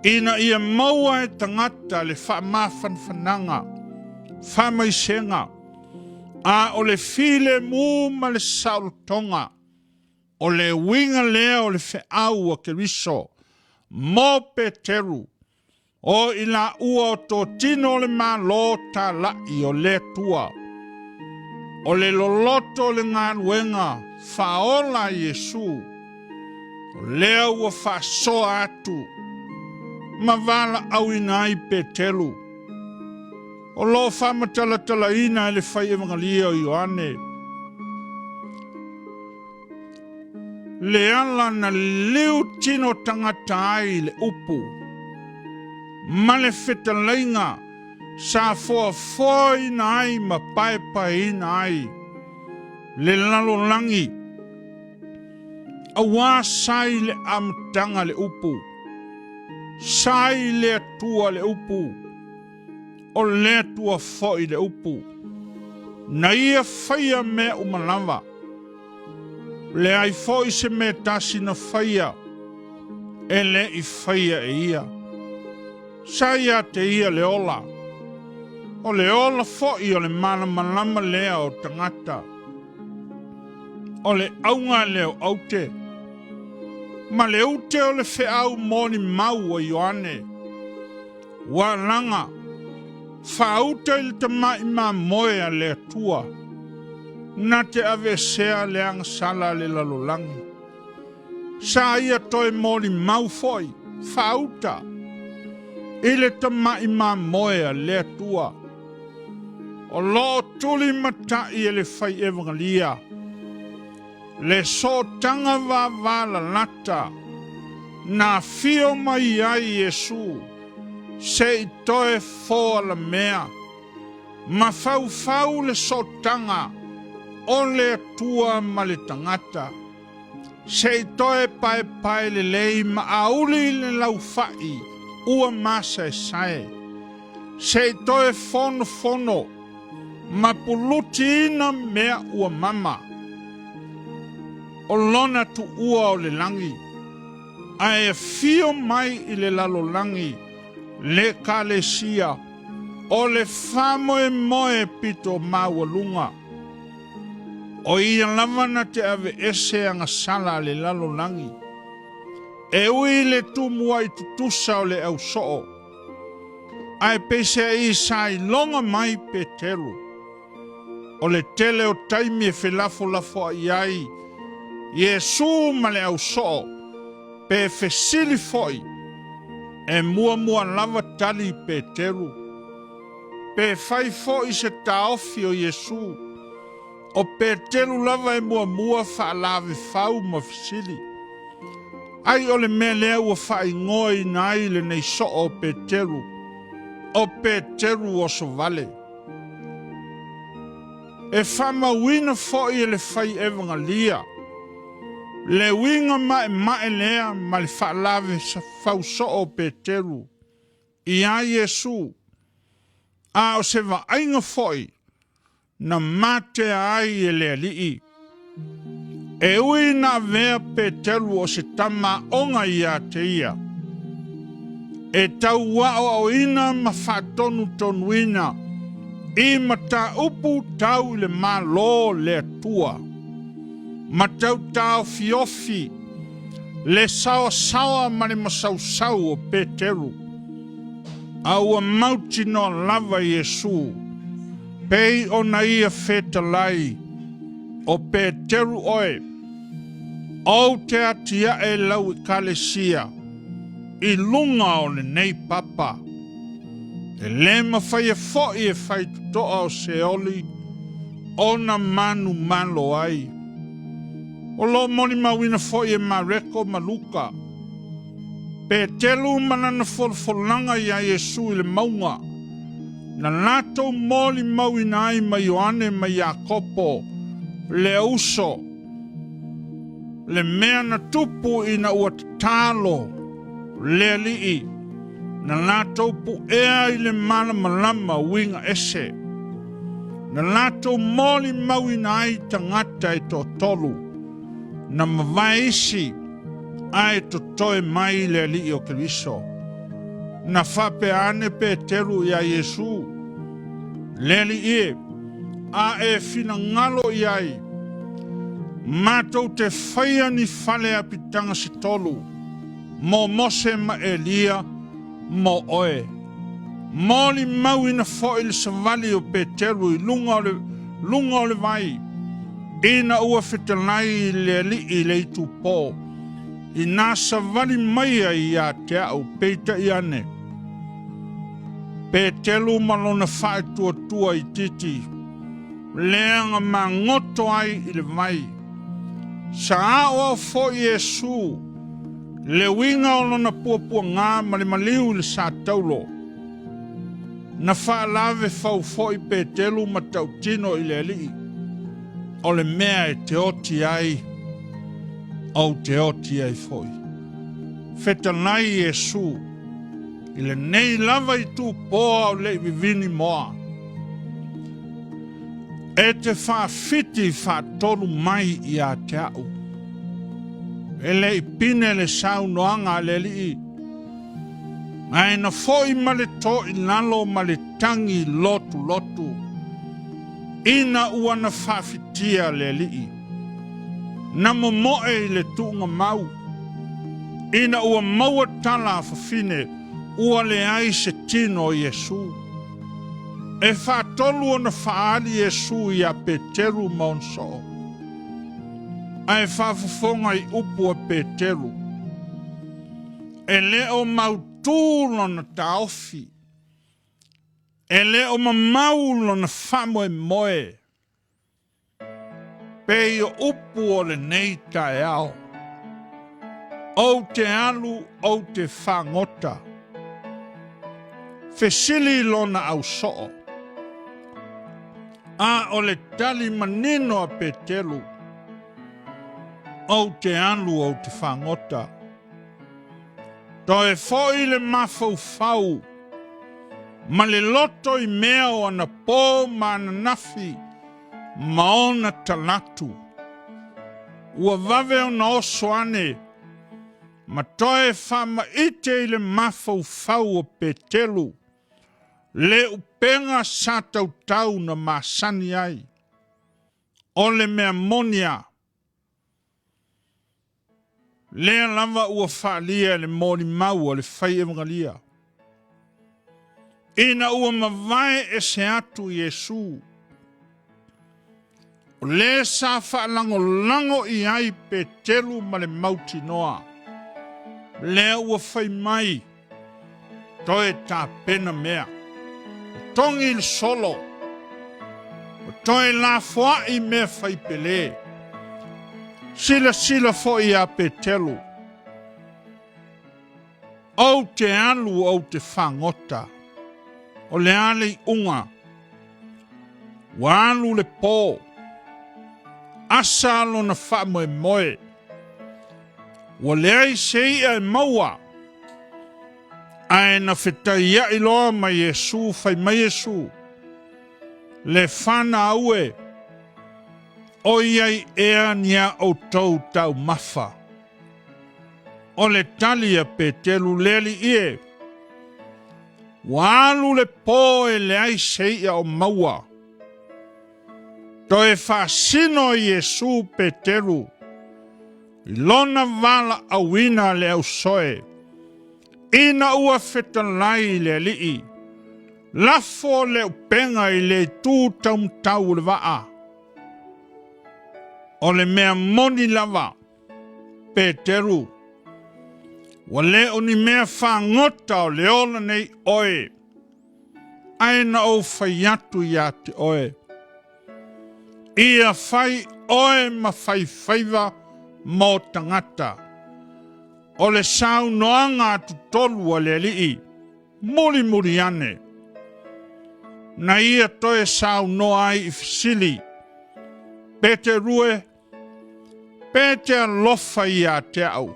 ina ia maua e tagata le faamafanafanaga, faamaisega, a o le filemu ma le saolotoga, o le uiga lea o le feau a Keriso mo Peteru, o i laua o totino o le Malo talai o le Atua. O le loloto o le galuega faaola a Iesu, o lea ua faasoa atu ma valaauina ai Peteru. O lo o faamatalatalaina e le fai Evagelia o Ioane le ala na liliu tino tagata ai i le upu ma le fetalaiga sa foafoaina ai ma paepaeina ai le lalolagi, auā sa i le amataga le upu, sa i le Atua le upu, O le Atua foi le upu, na ia faia mea uma lava. Leai foi se mea tasi na faia, e le i faia e ia. Sa ia te ia le ola, o le ola foi o le malamalama lea o tagata. O le auga lea o aute, ma le ute o le feau molimau a Ioane. Ua laga, faauta i le tamai mamoe a le Atua. na te aveesea le agasala a le lalolagi. Sa ia toe molimau foi, faauta, i le tamai mamoe a le Atua. O lo o tulimatai e le fai evagelia le sootaga vavalalata na afio mai ai Iesu se i toe foa lamea ma faufau le sootaga o le Atua ma le tagata, se i toe paepae lelei ma auli le laufai ua masaesae, se i toe fonofono ma pulutiina mea ua mama. O lona tuua o le lagi, ae afio mai i le lalolagi le Ekalesia o le faamoemoe pito maualuga. O ia lava na te aveese agasala a le lalolagi, e ui i le tumuai tutusa o le ausoo, ae peiseai sa iloga mai Peteru. O le tele o taimi e felafolafoai ai Iesu ma le ausoo, pe fesili foi, e muamua lava tali Peteru. Pe fai foi se taofi o Iesu, o Peteru lava e muamua faalavefau ma fesili. Ai o le mea lea ua faaigoaina ai lenei soo o Peteru, o Peteru Osovale. E faamauina foi e le fai evagalia le uiga maemae lea ma le faalave fausoo o Peteru iā Iesu, a o se vaaiga foi na matea ai e le Alii. E ui na avea Peteru o se tama aoga iā te ia, e tauaoaoina ma faatonutonuina i mataupu tau i le Malo o le Atua, ma tau taofiofi le saoasaoa ma le masausau o Peteru, a ua mautinoa lava Iesu, pei ona ia fetalai, O Peteru oe, ou te atiae lau Ekalesia i luga o lenei papa. E le mafai foi e faitotoa o Seoli ona manumalo ai. O lo o molimauina foi e Mareko ma Luka, Petelu ma lana folafolaga iā Iesu i le mauga, na latou molimauina ai ma Ioane ma Iakopo le uso, le mea na tupu ina ua tatalo le Alii, na latou puea i le malamalama uiga ese, na latou molimauina ai tagata e toatolu, na mavae isi ae totoe mai le Alii o Keriso. Na faapea ane Peteru iā Iesu, Le Alii e, a e finagalo i ai, matou te faia ni fale apitaga se tolu, mo Mose ma Elia, mo oe. Molimauina foi le savali o Peteru i luga o le luga o le vai, ina ua fetalai le Alii i le itupō, inā savali mai ai ia te au, peitai ane, Peteru ma lona faatuatua itiiti, leaga magoto ai i le vai. Sa aoao foi Iesu le uiga o lona puapuaga ma le maliu i le sa taulo. Na faalave fau foi Petelu ma tautino i le Alii, O le mea e te oti ai, ou te oti ai foi. Fetalai Iesu, i lenei lava itupoa o le i vivini moa, e te faafiti faatolu mai ia te au. E le i pine le saunoaga a le Alii, ae na foi ma le to i lalo ma le tagi lotulotu, ina ua na faafitia le Alii. Na momoe i le tuuga mau, ina ua maua tala a fafine ua leai se tino o Iesu. E faatolu ona faaali Iesu iā Peteru ma ona soo, ae faafofoga i upu a Peteru, E le o mautū lona taofi, e le o mamau lona faamoemoe. Pei o upu o lenei taeao, Ou te alu ou te fagota. Fesili lona ausoo. A o le tali manino a Peteru, Ou te alu ou te fagota. Toe foi le mafaufau ma le loto i mea o anapo ma ananafi ma ona talatu. Ua vave ona oso ane ma toe faamaite i le mafaufau o Petelu le upega sa tautau na masani ai. O le mea moni a, Lea lava ua faalia e le molimau a le fai evagalia. Ina ua mavae ese atu Iesu, o le sa faalagolago i ai Peteru ma le mautinoa, lea ua fai mai, Toe tapena mea, o togi le solo, o toe lafoai mea fai pele. Silasila foi iā Petelu, Ou te alu ou te fagota, o le a le iuga? Ua alu le po, asa lona faamoemoe. Ua leai se i'a e maua, ae na fetaia'i loa ma Iesu, fai mai Iesu, Le fana au e, o i ai ea ni a outou taumafa? O le tali a Peteru, Le Alii e, ua alu le po e leai se i'a o maua. Toe faasino Iesu Peteru i lona valaauina le ausoe, ina ua fetalai i le Alii, lafo le upega i le itu taumatau o le vaa. O le mea moni lava, Peteru, ua le o ni mea fagota o le ola nei oe, Ae na ou fai atu ia te oe, Ia fai oe ma fai faiva mo tagata. O le saunoaga atutolu a le Alii, mulimuli ane, na ia toe saunoa ai i fesili, Peterue, pe te alofa ia te au?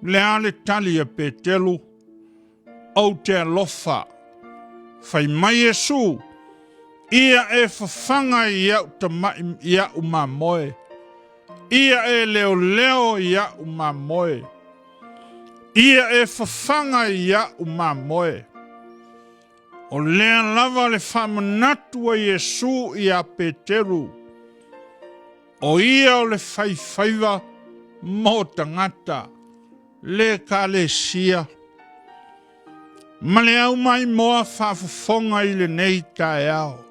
Le a le tali a Peteru? Ou te alofa. Fai mai Iesu, Ia e fafaga i a'u tama'i i a'u mamoe. Ia e leoleo i a'u mamoe. Ia e fafaga i a'u mamoe. O lea lava le faamanatu a Iesu iā Peteru, o ia o le faifaiva mo tagata. Le Ekalesia, ma le aumaimoa faafofoga i lenei taeao.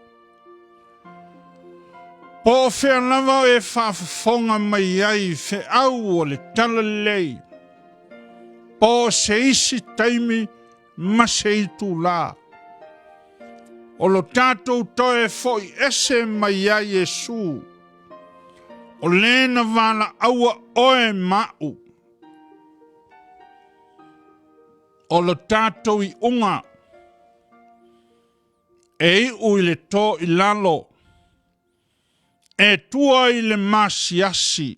Po o fea lava o e faafofoga mai ai i feau o le Talalelei, po o se isi taimi ma se itulā, o lo tatou toe fo'i ese mai ai Iesu, o le na valaʻaua oe ma aʻu, o lo tatou iuga e iʻu i le tō i lalo, e tua i le masiasi.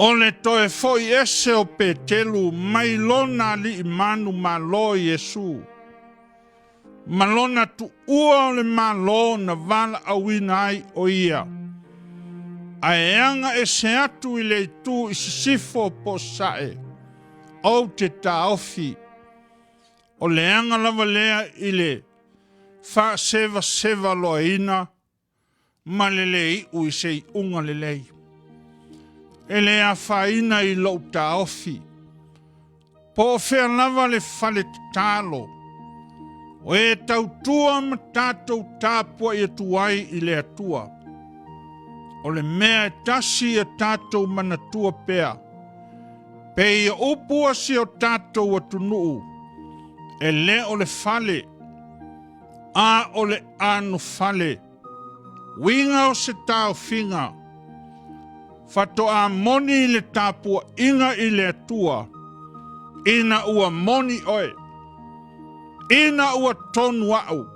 O le toe foʻi ese o Petelu mai lona alii manumalo Iesu, ma lona tuua o le Malo na valaauina ai o ia, ae aga ese atu i le itu i sisifo po o sae, ou te taofi, o le aga lava lea i le faasevaseva loaina ma le lē iʻu i se iuga lelei. E le afaina i lou taofi, po o fea lava le fale tatalo. O e tautua ma tatou tapuai atu ai i le Atua. O le mea e tasi ia tatou manatua pea, pei o upu a si o tatou atunuu, e le o le fale, a o le anofale. Uiga o se taofiga, faatoa moni le tapuaiga i le Atua ina ua moni oe, ina ua tonu au,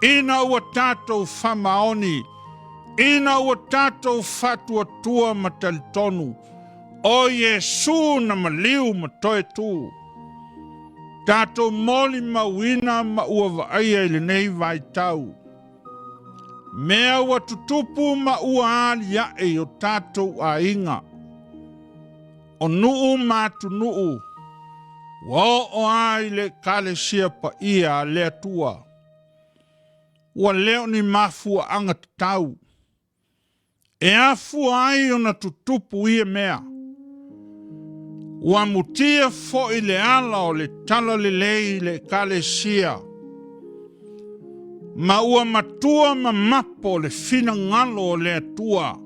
ina ua tatou faamaoni, ina ua tatou faatuatua ma talitonu o Iesu na maliu ma toe tu. Tatou molimauina ma ua vaaia i lenei vaitau mea ua tutupu ma ua aliae i o tatou aiga, o nuu ma atunuu, ua oo a i le Ekalesia paia a le Atua. Ua le o ni mafuaaga tatau e afua ai ona tutupu ia mea. Ua mutia foi le ala o le talalelei i le Ekalesia, ma ua matua mamapo le finagalo o le Atua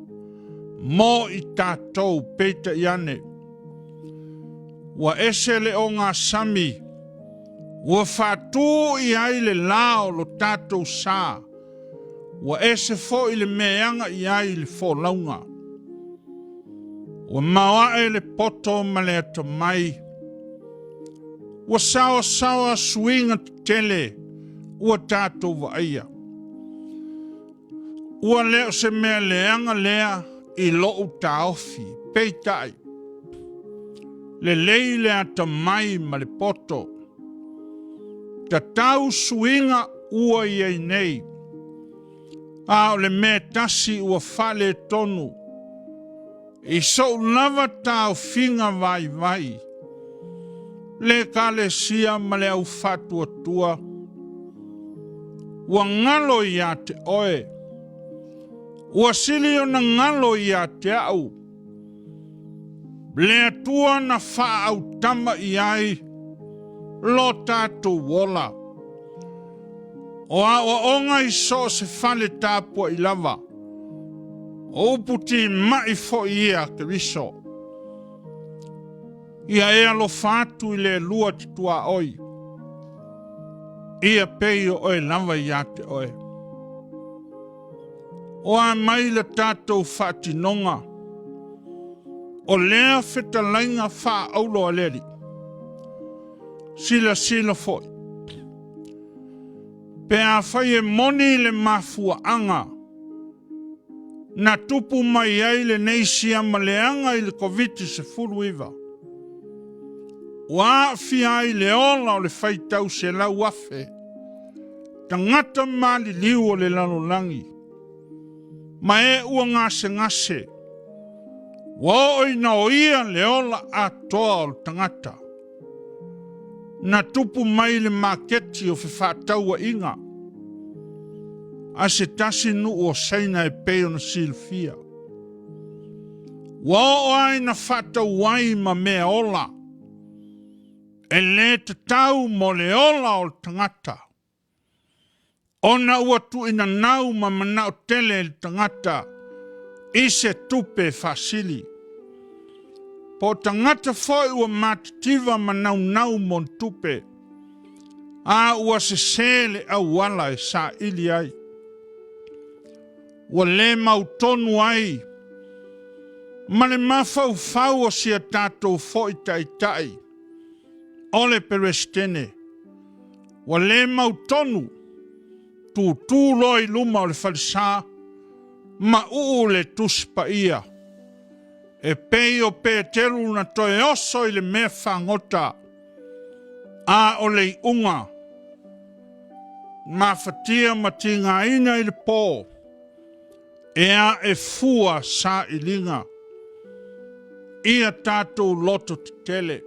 mo i tatou. Peitai ane, ua ese le ogasami ua faatu i ai le la o lo tatou sa, Ua ese foi le mea e aga i ai le folauga. Ua maoae le poto ma le atamai. Ua saoasaoa suiga tetele ua tatou vaaia. Ua le o se mea leaga lea i lou taofi, peitai, lelei le atamai ma le poto. Tatau suiga ua i ai nei, a o le mea e tasi ua faaletonu i sou lava taofiga vaivai, le Ekalesia ma le au faatuatua, ua galo ia te oe, ua sili ona galo ia te au, le Atua na faaautama i ai lo tatou ola. O aoaoga i so o se fale tapuai lava, o upu timai foi ia a Keriso. Ia e alofa atu i le Alua te tuaoi, ia pei o oe lava ia te oe. O a mai le tatou faatinoga o lea fetalaiga faaaulo a le Alii? Silasila foi, pe afai e moni le mafuaaga na tupu mai ai lenei siama leaga i le Koviti-19, ua aafia ai le ola o le faitau 100,000 tagata maliliu o le lalolagi, ma e ua gasegase, ua oo ina oia le ola atoa o le tagata. Na tupu mai le maketi o fefaatauaiga a se tasi nuu o Saina e pei ona silafia. Ua oo lava ina faatau ai ma mea ola e le tatau mo le ola o le tagata, ona ua tuuina nau ma manao tele le tagata i se tupe faasili. Po o tagata foi ua matitiva ma naunau mo ni tupe, a ua sese le auala e saili ai. Ua le mautonu ai ma le mafaufau o si a tatou foi taitai o le Peresetene, ua le mautonu, tutu loa i luma o le falesa ma uu le Tusi Paia, e pei o Peteru na toe oso i le mea fagota, a o le iuga, mafatia ma tigaina i le po, e ae fua sailiga ia tatou loto tetele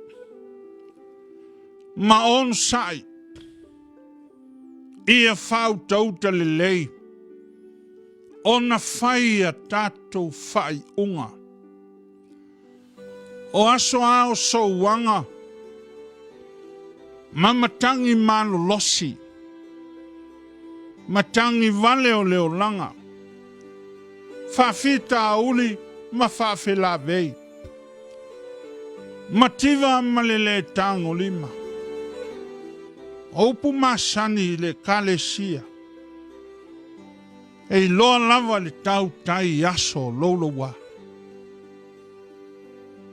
ma onosai ia faautauta lelei ona fai a tatou faaiuga. O aso a o souaga ma matagi malolosi. Matagi vale o le olaga, faafitauli ma faafelavei, mativa ma le lē tagolima. O upu masani i le Ekalesia, e iloa lava le tautai i aso o louloua.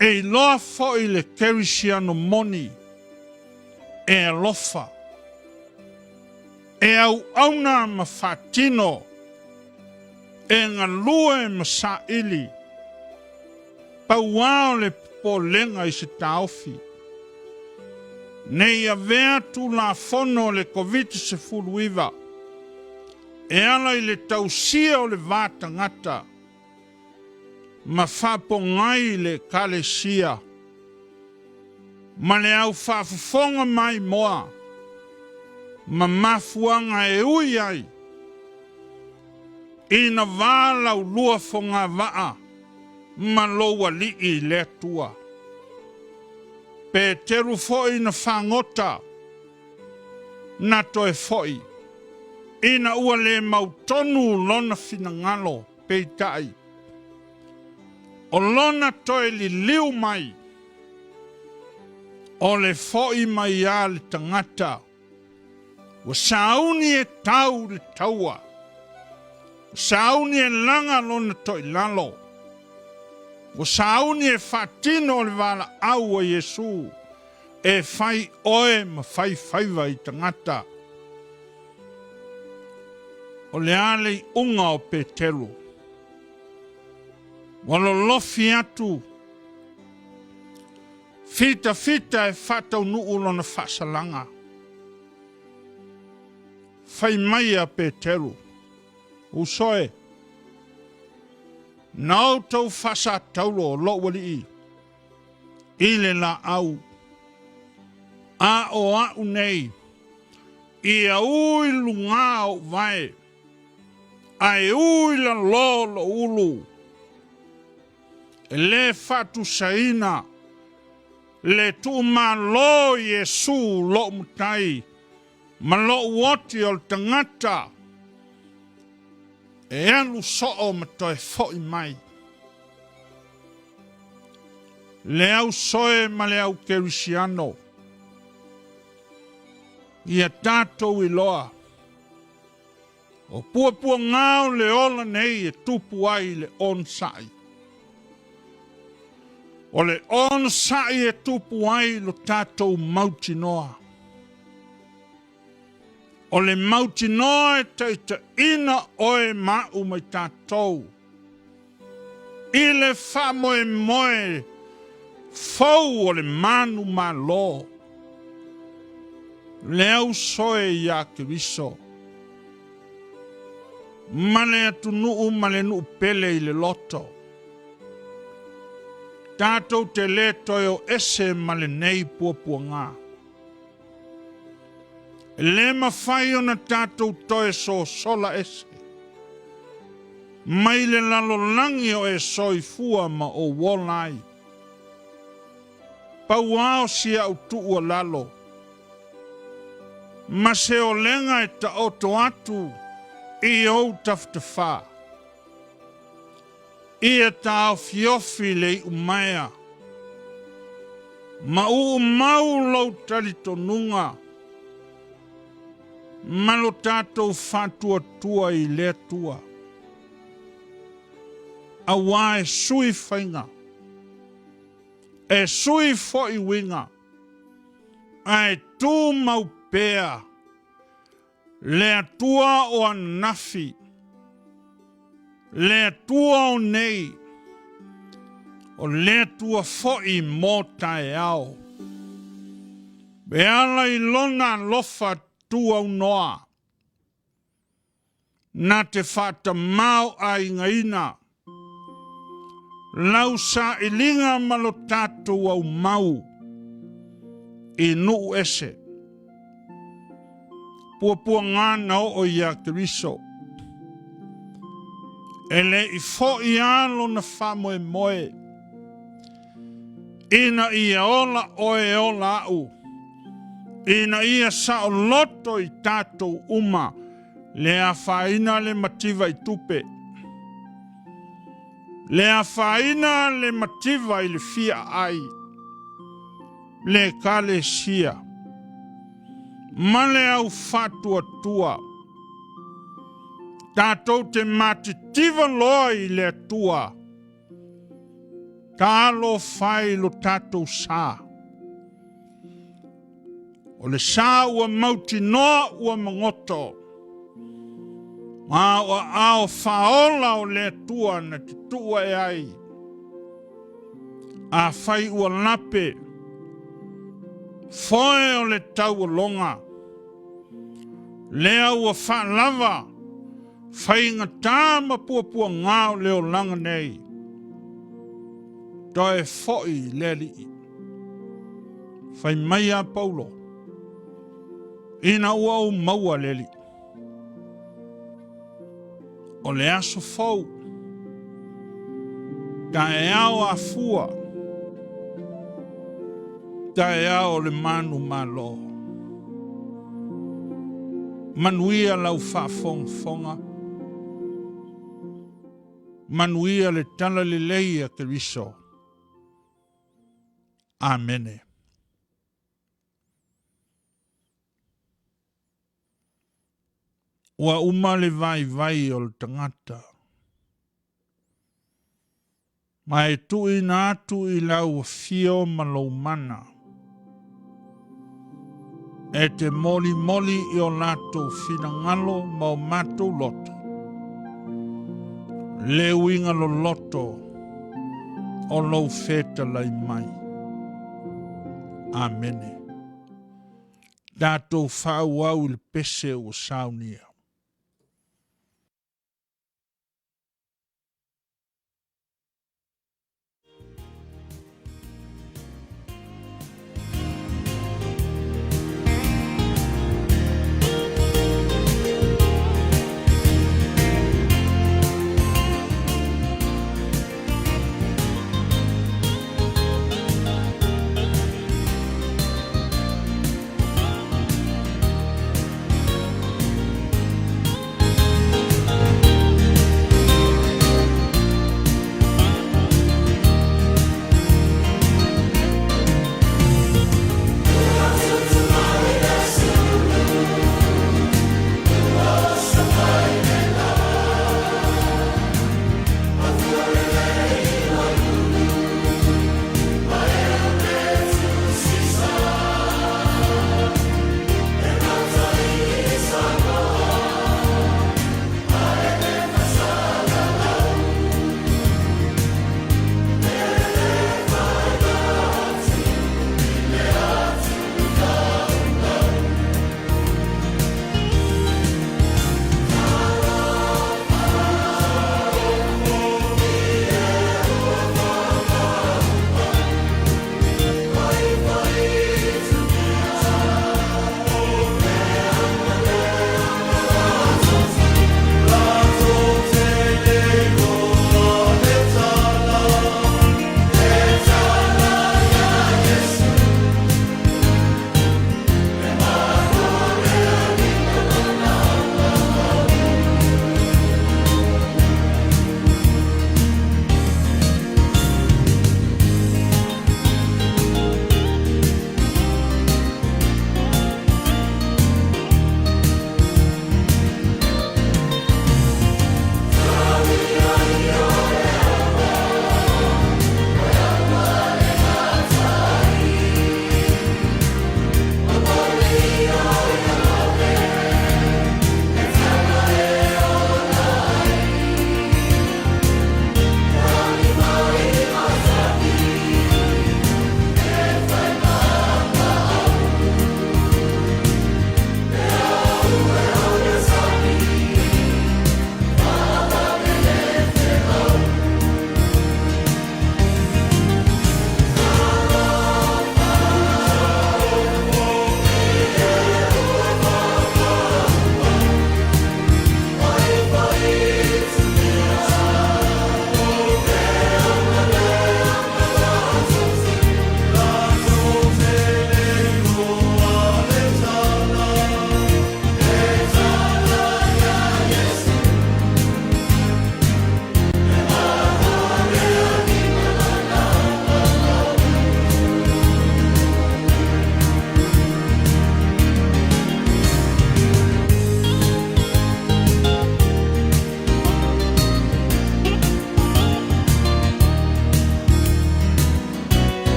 E iloa foi le kerisiano moni e alofa, e auauna ma faatino, e galue ma saili, pau a o le popolega i se taofi, ne i avea Tulafono o le Koviti-19 e ala i le tausia o le va tagata ma faapogai le Ekalesia ma le au faafofoga maimoa ma mafuaaga e ui ai ina valaulua fogavaa ma lou Alii i le Atua. Peteru foi na fagota na toe foi ina ua le mautonu lona finagalo, peitai, o lona toe liliu mai, o le foi mai a le tagata ua sauni e tau le taua, ua sauni e laga lona toilalo, ua sauni e faatino le valaau a Iesu e fai oe ma fai faiva i tagata. O le a le iuga o Peteru? Ua lolofi atu fitafita e faataunuu lona faasalaga. Fai mai a Peteru, Uso e, na outou faasataulo lou alii i le laau, a o a'u nei, ia u i lugā ou vae, ae u i lalō lou ulu. E lē faatusaina le tuumālō i Iesu lo'u Matai ma lo'u oti o le tagata e alu soo ma toe fo'i mai. Le au soe ma le au kerisiano, ia tatou iloa O puapuaga o le ola nei e tupu ai le onosai. O le onosai e tupu ai lo tatou mautinoa. O le mautinoa e taitaiina oe ma a'u mai tatou i le faamoemoe fou o le manumalo, le ausoe iā Keriso, ma le atunuu ma le nuu pele i le loto. Tatou te lē toe o ese ma lenei puapuaga. E lē mafai ona tatou toe sosola ese mai le lalolagi o e soifua ma ou ola ai. Pau a o si a'u tuualalo ma se olega e taoto atu i ou tafatafa, ia taofiofi le iumaea ma uumau lou talitonuga ma lo tatou faatuatua i le Atua, auā e sui faiga, e sui foi uiga, ae tumau pea le Atua o ananafi, le Atua o nei, o le Atua foi mo taeao. E ala i Lona alofa tuaunoa, na te faatamaoaigaina lau sailiga ma lo tatou aumau i nuu ese. Puapuaga na oo iā Keriso, e le i fo'i a lona faamoemoe, ina ia ola oe e ola a'u, ina ia saoloto i tatou uma. Le afaina le mativa i tupe. Le afaina le mativa i le fia ai. Le Ekalesia ma le au faatuatua. Tatou te matitiva loa i le Atua. Talofa e i lo tatou sa. O le sa ua mautinoa ua magoto, ma o aao faaola o le Atua na te tuu ae ai. Afai ua lape, foe o le tauologa, lea ua faalava Faigata ma puapuaga o le olaga nei, toe foi i le Alii. Fai mai a Paulo, Ina ua ou maua le Alii, o le aso fou, taeao afua, taeao o le manumalo. Manuia lau faafogafoga, manuia le talalelei a Keriso. Amene. Ua uma le vaivai o le tagata. Ma e tuuina atu i lau afio ma lou mana, e te molimoli i o latou finagalo ma o matou loto, le uiga loloto o lou fetalai mai. Amene. Tatou faaauau i le pese ua saunia.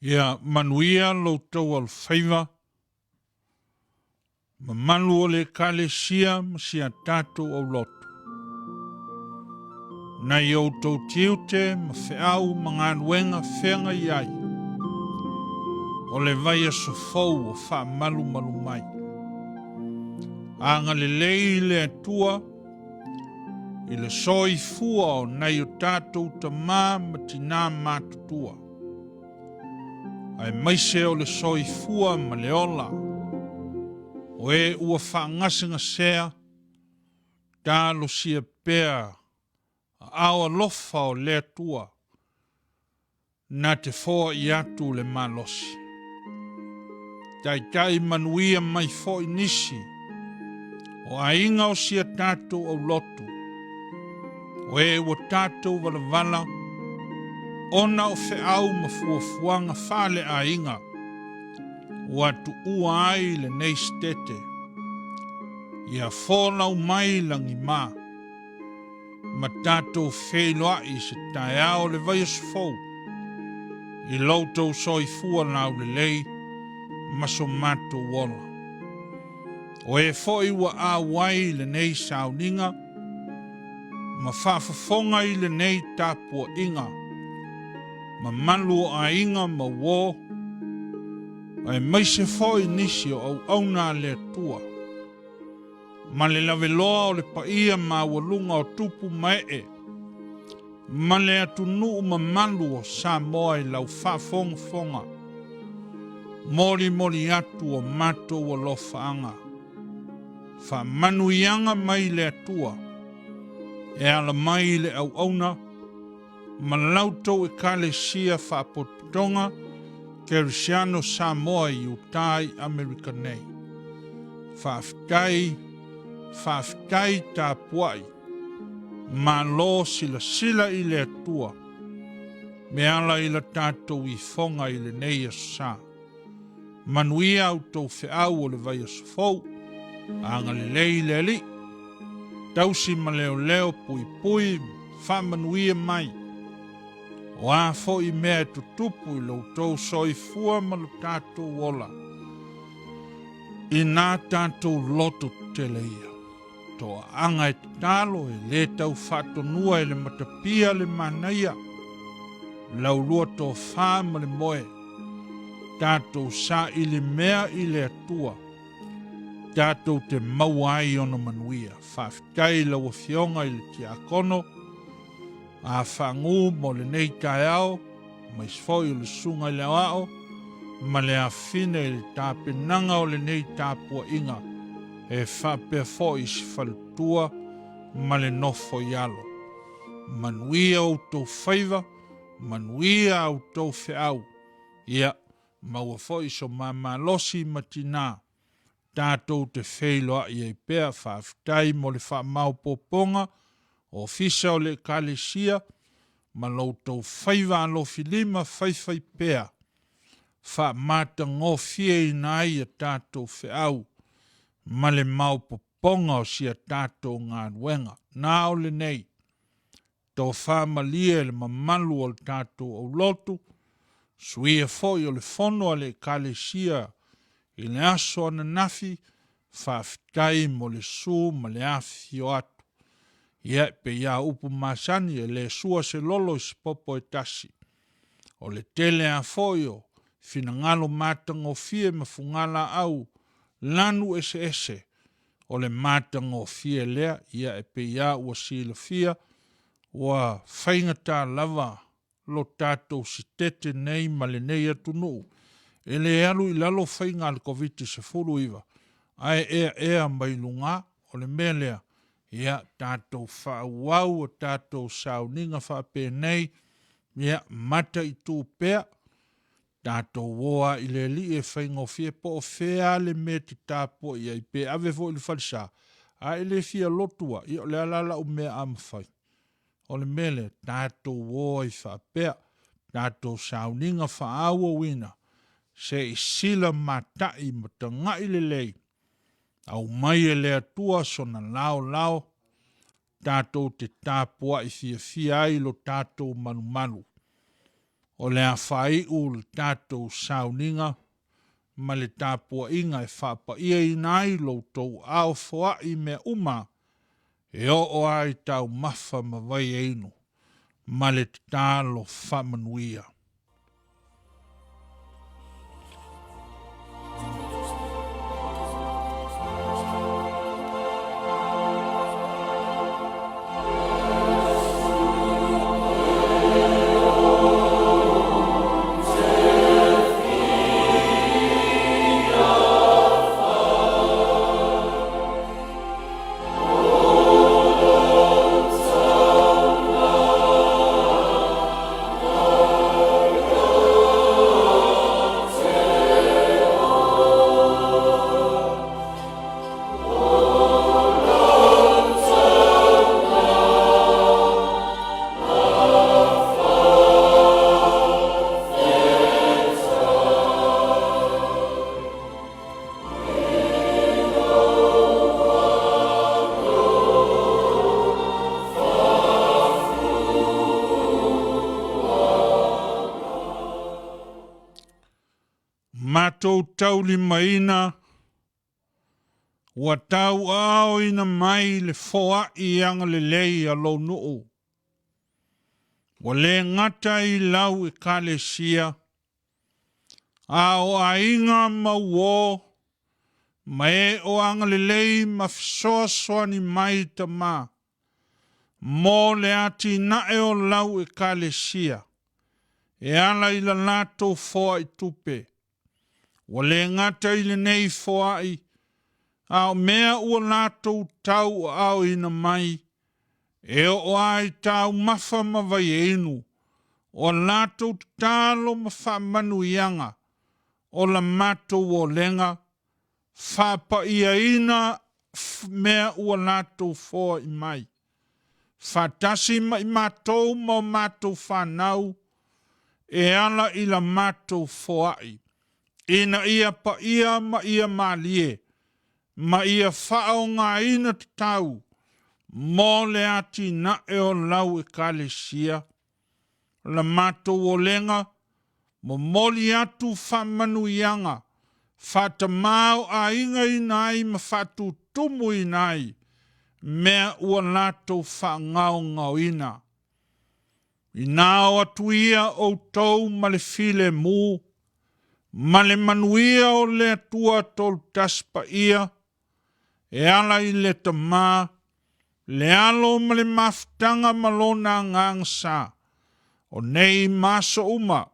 Ia manuia lo outou alofaiva, mamalu o le Ekalesia ma si a tatou aulotu. Nai outou tiute ma feau ma galuega feagai ai, o le vaiaso fou o faamalumalu mai. Agalelei le Atua i le soifua o nai o tatou tamā ma tinā matutua, aemaise o le soifua ma le ola o e ua faagasegasea, talosia pea aao alofa o le Atua na te foai atu le malosi. Taitai manuia mai foi nisi o aiga o si a tatou aulotu, o e ua tatou valavala ona o feau ma fuafuaga faaleaiga ua tuua ai lenei sitete. Ia folau mai lagima ma tatou feiloai i se taeao o le vaiaso fou i lo outou soifua laulelei ma so matou ola. O e foi ua auai i lenei sauniga ma faafofoga i lenei tapuaiga mamalu o aiga ma uo, aemaise foi nisi o auauna a le Atua, ma le laveloa o le paia maualuga o tupu ma ee, ma le atunuu mamalu o Samoa i lau faafogafoga, molimoli atu o matou alofaaga, faamanuiaga mai le Atua e ala mai i le auauna ma la outou Ekalesia Faapotopotoga Kerisiano Samoa i Utah i Amerika nei. Faafetai, faafetai tapuai. Malo silasila i le Atua me ala i la tatou ifoga i lenei aso sa. Manuia a outou feau o le vaiaso fou. Agalelei le Alii. Tausi ma leoleo puipui faamanuia mai. O a foi mea e tutupu i lo outou soifua ma lo tatou ola, inā tatou loto tetele ia. Toaaga e tatalo e lē tau faatonua e le matapia le manaia, laulua tofā ma le moe, tatou saili mea i le Atua, tatou te maua ai ona manuia. Faafetai i lau Afioga i le Tiakono a Fagu mo lenei taeao, aemaise foi o le Susuga i le Aoao ma le afine i le tapenaga o lenei tapuaiga, e faapea foi i si faletua ma le nofo i alo. Manuia outou faiva, manuia a outou feau, ia maua foi so ma malosi ma tinā tatou te feiloai ai pea. Faafetai mo le faamaopoopoga Ofisa o le Ekalesia ma lo outou faiva alofilima faifaipea faamatagofieina ai a tatou feau ma le maopopoga o si a tatou galuega. Na o lenei tofa malie le mamalu o le tatou aulotu, suia foi o le fono a le Ekalesia i le aso ananafi, faafetai mo le su ma le afifio atu. Ia, e pei lava o upu masani, e le sua se lolo i se popo e tasi. O le tele lava foi o finagalo matagofie ma fugalaau lanu eseese o le matagofie lea, ia e pei lava ua silafia, ua faigata lava lo tatou sitete nei ma lenei atunuu e le alu i lalo faiga a le Koviti-19 ae eaea mai luga. O le mea lea, ia tatou faaauau a tatou sauniga faapenei, ia mataitu pea, tatou o lava i le Alii e faigofie po o fea lava le mea e te tapuai ai, pe ave foi i le falesa, a e le fia lotu lava, ia o le a la lau mea a mafai? O le mea lea, tatou o ai faapea, tatou sauniga faaauauina, se i sila matai ma tagai lelei, aumai e le Atua sona laolao, tatou te tapuai fiafia ai lo tatou malumalu. O le a faaiu le tatou sauniga ma le tapuaiga e faapaiaina ai lo outou aao foai i mea uma e oo lava i taumafa ma vai e inu, ma le tatalo faamanuia. Matou taulimaina ua tauaaoina mai le foai agalelei a lou nuu. Ua le gata i lau Ekalesia, a o aiga ma uō, ma e o agalelei ma fesoasoani mai Tama, mo le atinae o lau Ekalesia, e ala i la latou foai tupe. Ua le gata i lenei foai, a o mea ua latou tauaaoina mai, e oo lava i taumafa ma vaiainu, o a latou tatalo ma faamanuiaga o la matou olega, faapaiaina mea ua latou foai mai, faatasi ma i matou ma o matou fanau, e ala i la matou foai, ina ia paia ma ia malie, ma ia faaaogaina tatau mo le atinae o lau Ekalesia. La matou olega, momoli atu faamanuiaga, faatamaoaigaina ai ma faatutumuina ai mea ua latou faagaogaoina. Ina o atu ia outou ma le filemu, ma le manuia o le Atua Tolutasi Paia, e ala i le Tama, le Alo ma le Mafutaga ma Lona Agaga Sa, o nei ma aso uma,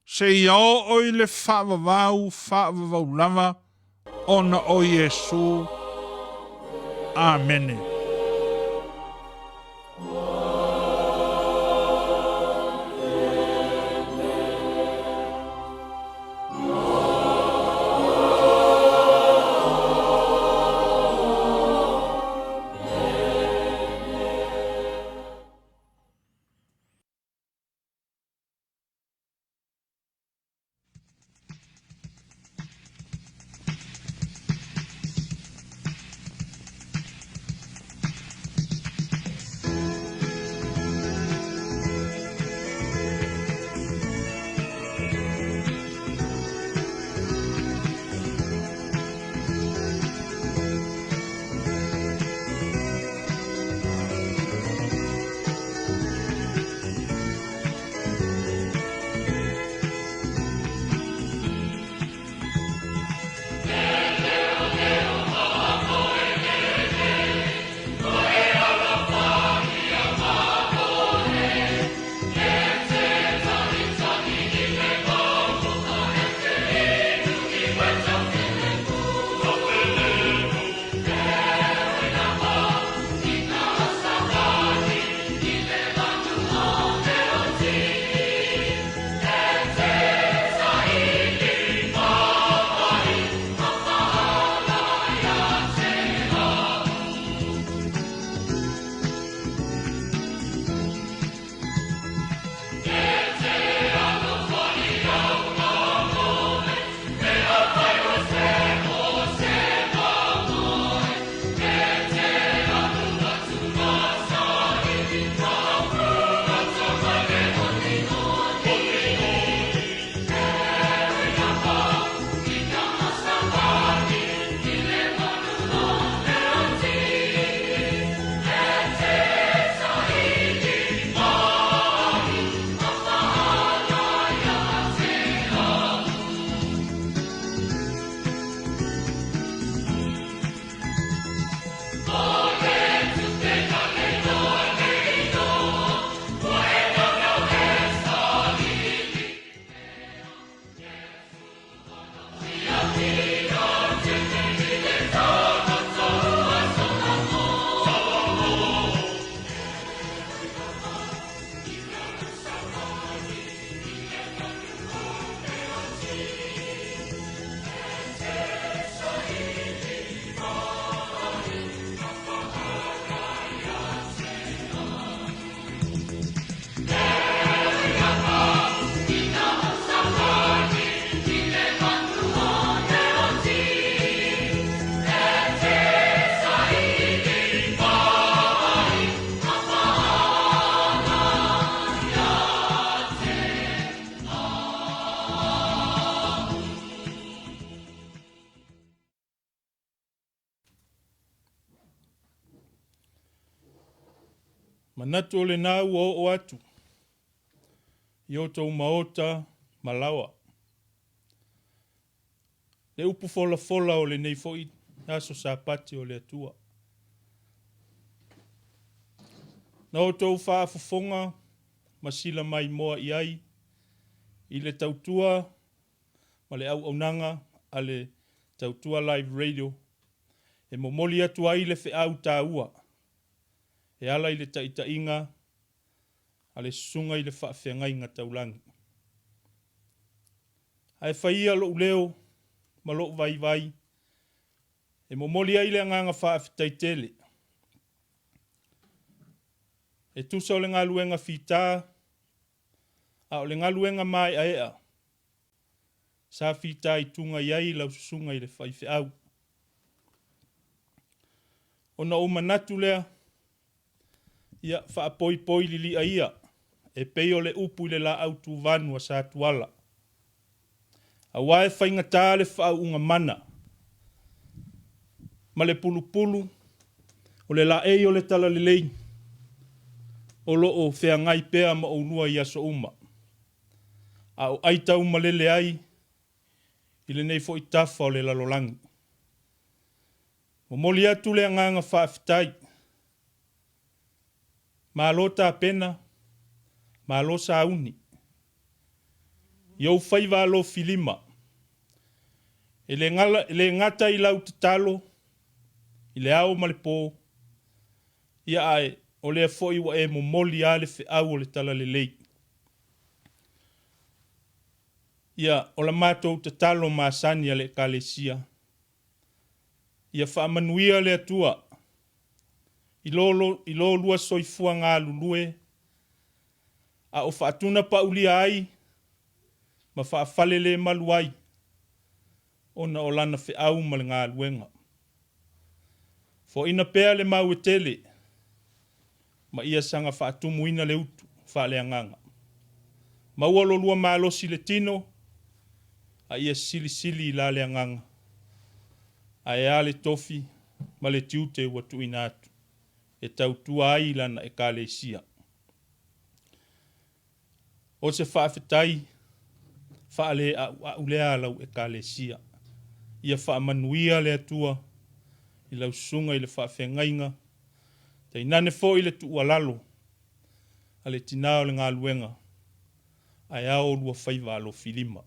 seia oo i le faavavau faavavau lava ona o Iesu. Amene. Manatu o lena ua oo atu i outou maota ma laoa. Le upu folafola o lenei foi aso Sapati o le Atua. Na outou faafofoga ma silamaimoa i ai i le tautua ma le auaunaga a le Tautua Live Radio e momoli atu ai le feau taua e ala i le taitaiga a le Susuga i le Faafeagaiga Taulagi. Ae fai ia lou leo ma lou vaivai e momoli ai le agaga faafetai tele e tusa o le galuega fita a o le galuega maeaea sa fitaituga i ai lau susuga i le faifeau. Ona ou manatu lea, ia faapoipoi lilia ia e pei o le upu i le laau tuvanu a Satuala. Aua e faigata le faauuga mana ma le pulupulu o le laei o le talalelei o lo o feagai pea ma oulua i aso uma, a o ai taumalele ai i lenei foi tafa o le lalolagi. Momoli atu le agaga faafetai. Malo tapena, malo sauni. I ou faiva alofilima, e le gata i lau tatalo i le ao ma le po, ia ae o lea foi ua e momoli lava le feau o le talalelei. Ia, o la matou tatalo masani a le Ekalesia, Ia faamanuia le Atua i lo lua soifua galulue a o faatunapaulia ai ma faafalelemalu ai ona o Lana feau ma le galuega. Foaina pea le mau e tele ma ia saga faatumuina le utu faaleagaga. Maua lo lua malosi i le tino a ia silisili i la le agaga, ae a le tofi ma le tiute ua tuuina atu e tautua ai i lana Ekalesia. O se faafetai faaleauau lea a lau Ekalesia. Ia faamanuia le Atua i lau susuga i le faafeagaiga, tainane foi le tuualalo a le tina o le galuega, ae a oulua faiva alofilima.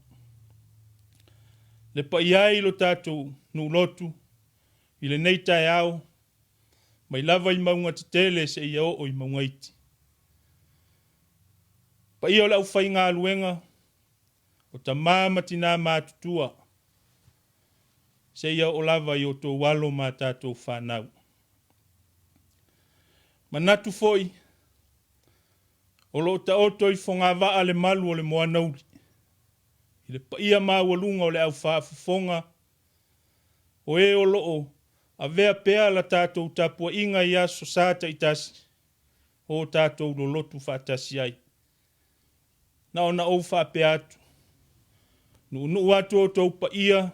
Le paia e i lo tatou nuu lotu i lenei taeao, mai lava i mauga tetele seia oo i mauga iti. Paia o le aufaigaluega, o tama ma tina matutua, seia oo lava i outou alo ma a tatou fanau. Manatu foi, o lo o taoto i fogavaa le malu o le moanauli, i le paia maualuga o le au faafofoga, o e o lo o avea pea la tatou tapuaiga i aso sa taitasi o tatou lolotu faatasi ai. Na ona ou faapea atu, nuunuu atu outou paia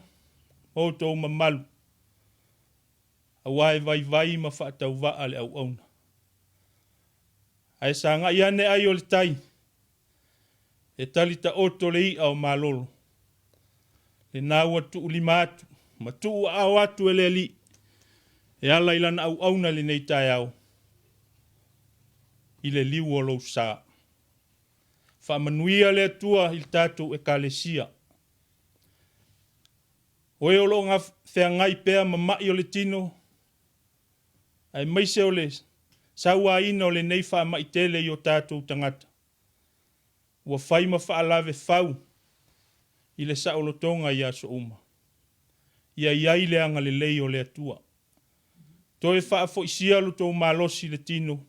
ma outou mamalu, aua e vaivai ma faatauvaa le auauna. Ae sagai ane ai o le tai, e tali taoto le i'a o malolo. Lena ua tuulima atu ma tuu aao atu e le Alii e ala i lana auauna i lenei taeao i le liu o lou sa. Faamanuia le Atua i le tatou Ekalesia. O e o lo o feagai pea ma ma'i o le tino, aemaise o le sauaina o lenei faama'i tele i o tatou tagata, ua fai ma faalave fau i le saolotoga i aso uma. Ia i ai le agalelei o le Atua. Toe faafoisia lo tou malosi i le tino,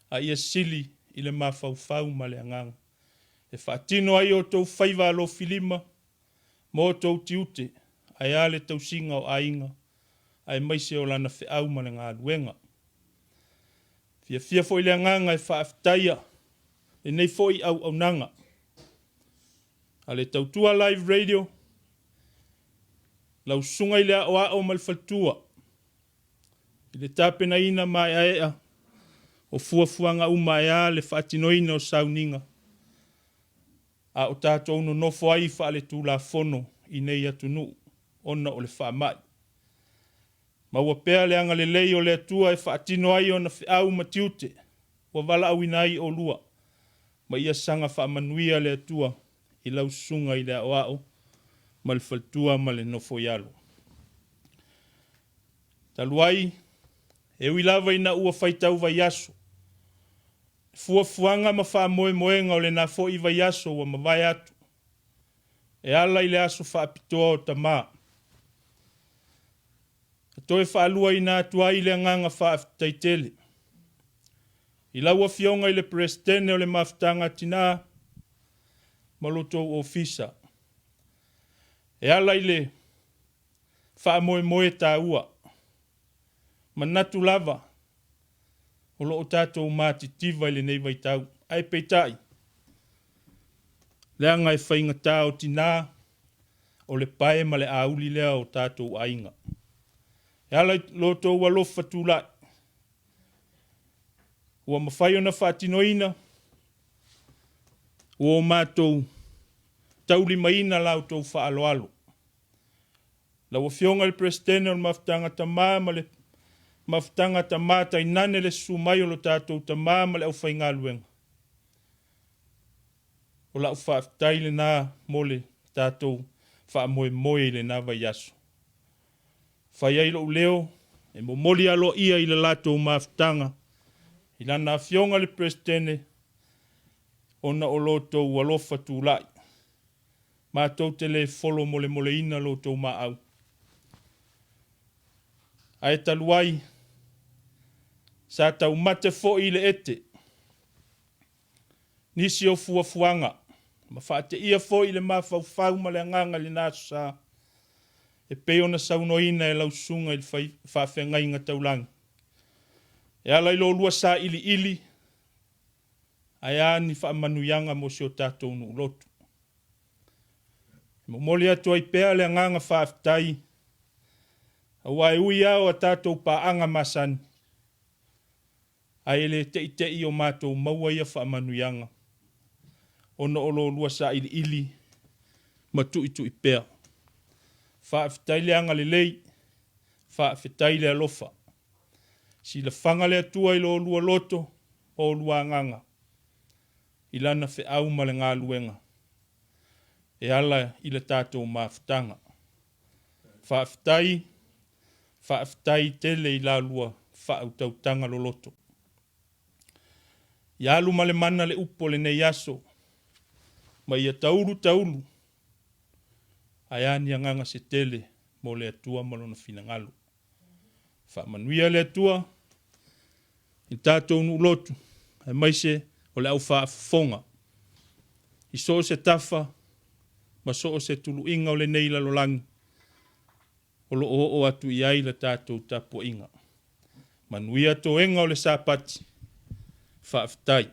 a ia sili i le mafaufau ma le agaga, e faatino ai outou faiva alofilima ma outou tiute, ae a le tausiga o aiga, aemaise o lana feau ma le galuega. Fiafia foi le agaga e faafetaia lenei foi auaunaga a le Tautua Live Radio, lau susuga i le aoao ma le faletua i le tapenaina maeaea O fuafuaga uma e a le faatinoina o sauniga a o tatou nonofo ai faaletulafono i nei atunuu ona o le faamai. Maua pea le agalelei o le Atua e faatino ai ona feau ma tiute ua valaauina ai oulua, ma ia saga faamanuia le Atua i lau susuga i le aoao ma le faletua ma le nofoialo. Talu ai, e ui lava ina ua faitau vaiaso, fuafuaga ma faamoemoega o lena foi vaiaso ua mavae atu, e ala i le aso faapitoa o Tamā. E toe faaluaina atu ai le agaga faafetai tele i lau Afioga i le Peresetene o le Mafutaga a Tinā ma lo outou Ofisa, e ala i le faamoemoe taua, manatu lava o lo o tatou matitiva i lenei vaitau. Ae peitai, leaga e faigata o tinā o le pae ma le auli lea o tatou aiga. E ala i lo outou alofa tulai, ua mafai ona faatinoina, ua o matou taulimaina la outou faaaloalo. Lau Afioga i le Peresetene o le Mafutaga Tamā ma le Mafutaga Tamā tainane le susu mai o lo tatou Tamā ma le aufaigaluega, o lau faafetai lena mo le tatou faamoemoe i lena vaiaso. Fai ai lou leo e momoli aloaia i le latou mafutaga i lana Afioga i le Peresetene ona o lo outou alofa tulai. Matou te le folo molemoleina lo outou maau. Ae talu ai, sa taumate foi i le ete nisi o fuafuaga ma faateia foi i le mafaufau ma le agaga i lena Aso Sa, e pei ona saunoaina e lau susuga i le faafeagaiga taulagi, e ala i lo oulua sailiili, ae a ni faamanuiaga mo si o tatou nuu lotu. E momoli atu ai pea le agaga faafetai, aua e ui lava o a tatou paaga masani, ae le teitei o matou maua ia faamanuiaga ona o lo oulua sailiili ma tuitui pea. Faafetai le agalelei, faafetai le alofa. Silafaga le Atua i lo oulua loto ma oulua agaga i lana feau ma le galuega e ala i le tatou mafutaga. Faafetai, faafetai tele i la lua faautautaga loloto. Ia alu ma le mana le upu o lenei aso, ma ia taulu taulu, ae a ni agaga se tele mo le Atua ma Lona finagalo. Faamanuia le Atua i tatou nuu lotu, aemaise o le au faafofoga i so o se tafa ma so o se tuluiga o lenei lalolagi o lo o oo atu i ai le tatou tapuaiga. Manuia toega o le Sapati. Faafetai.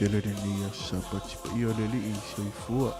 tele lenei Aso Sapati. Paia o le Alii, soifua.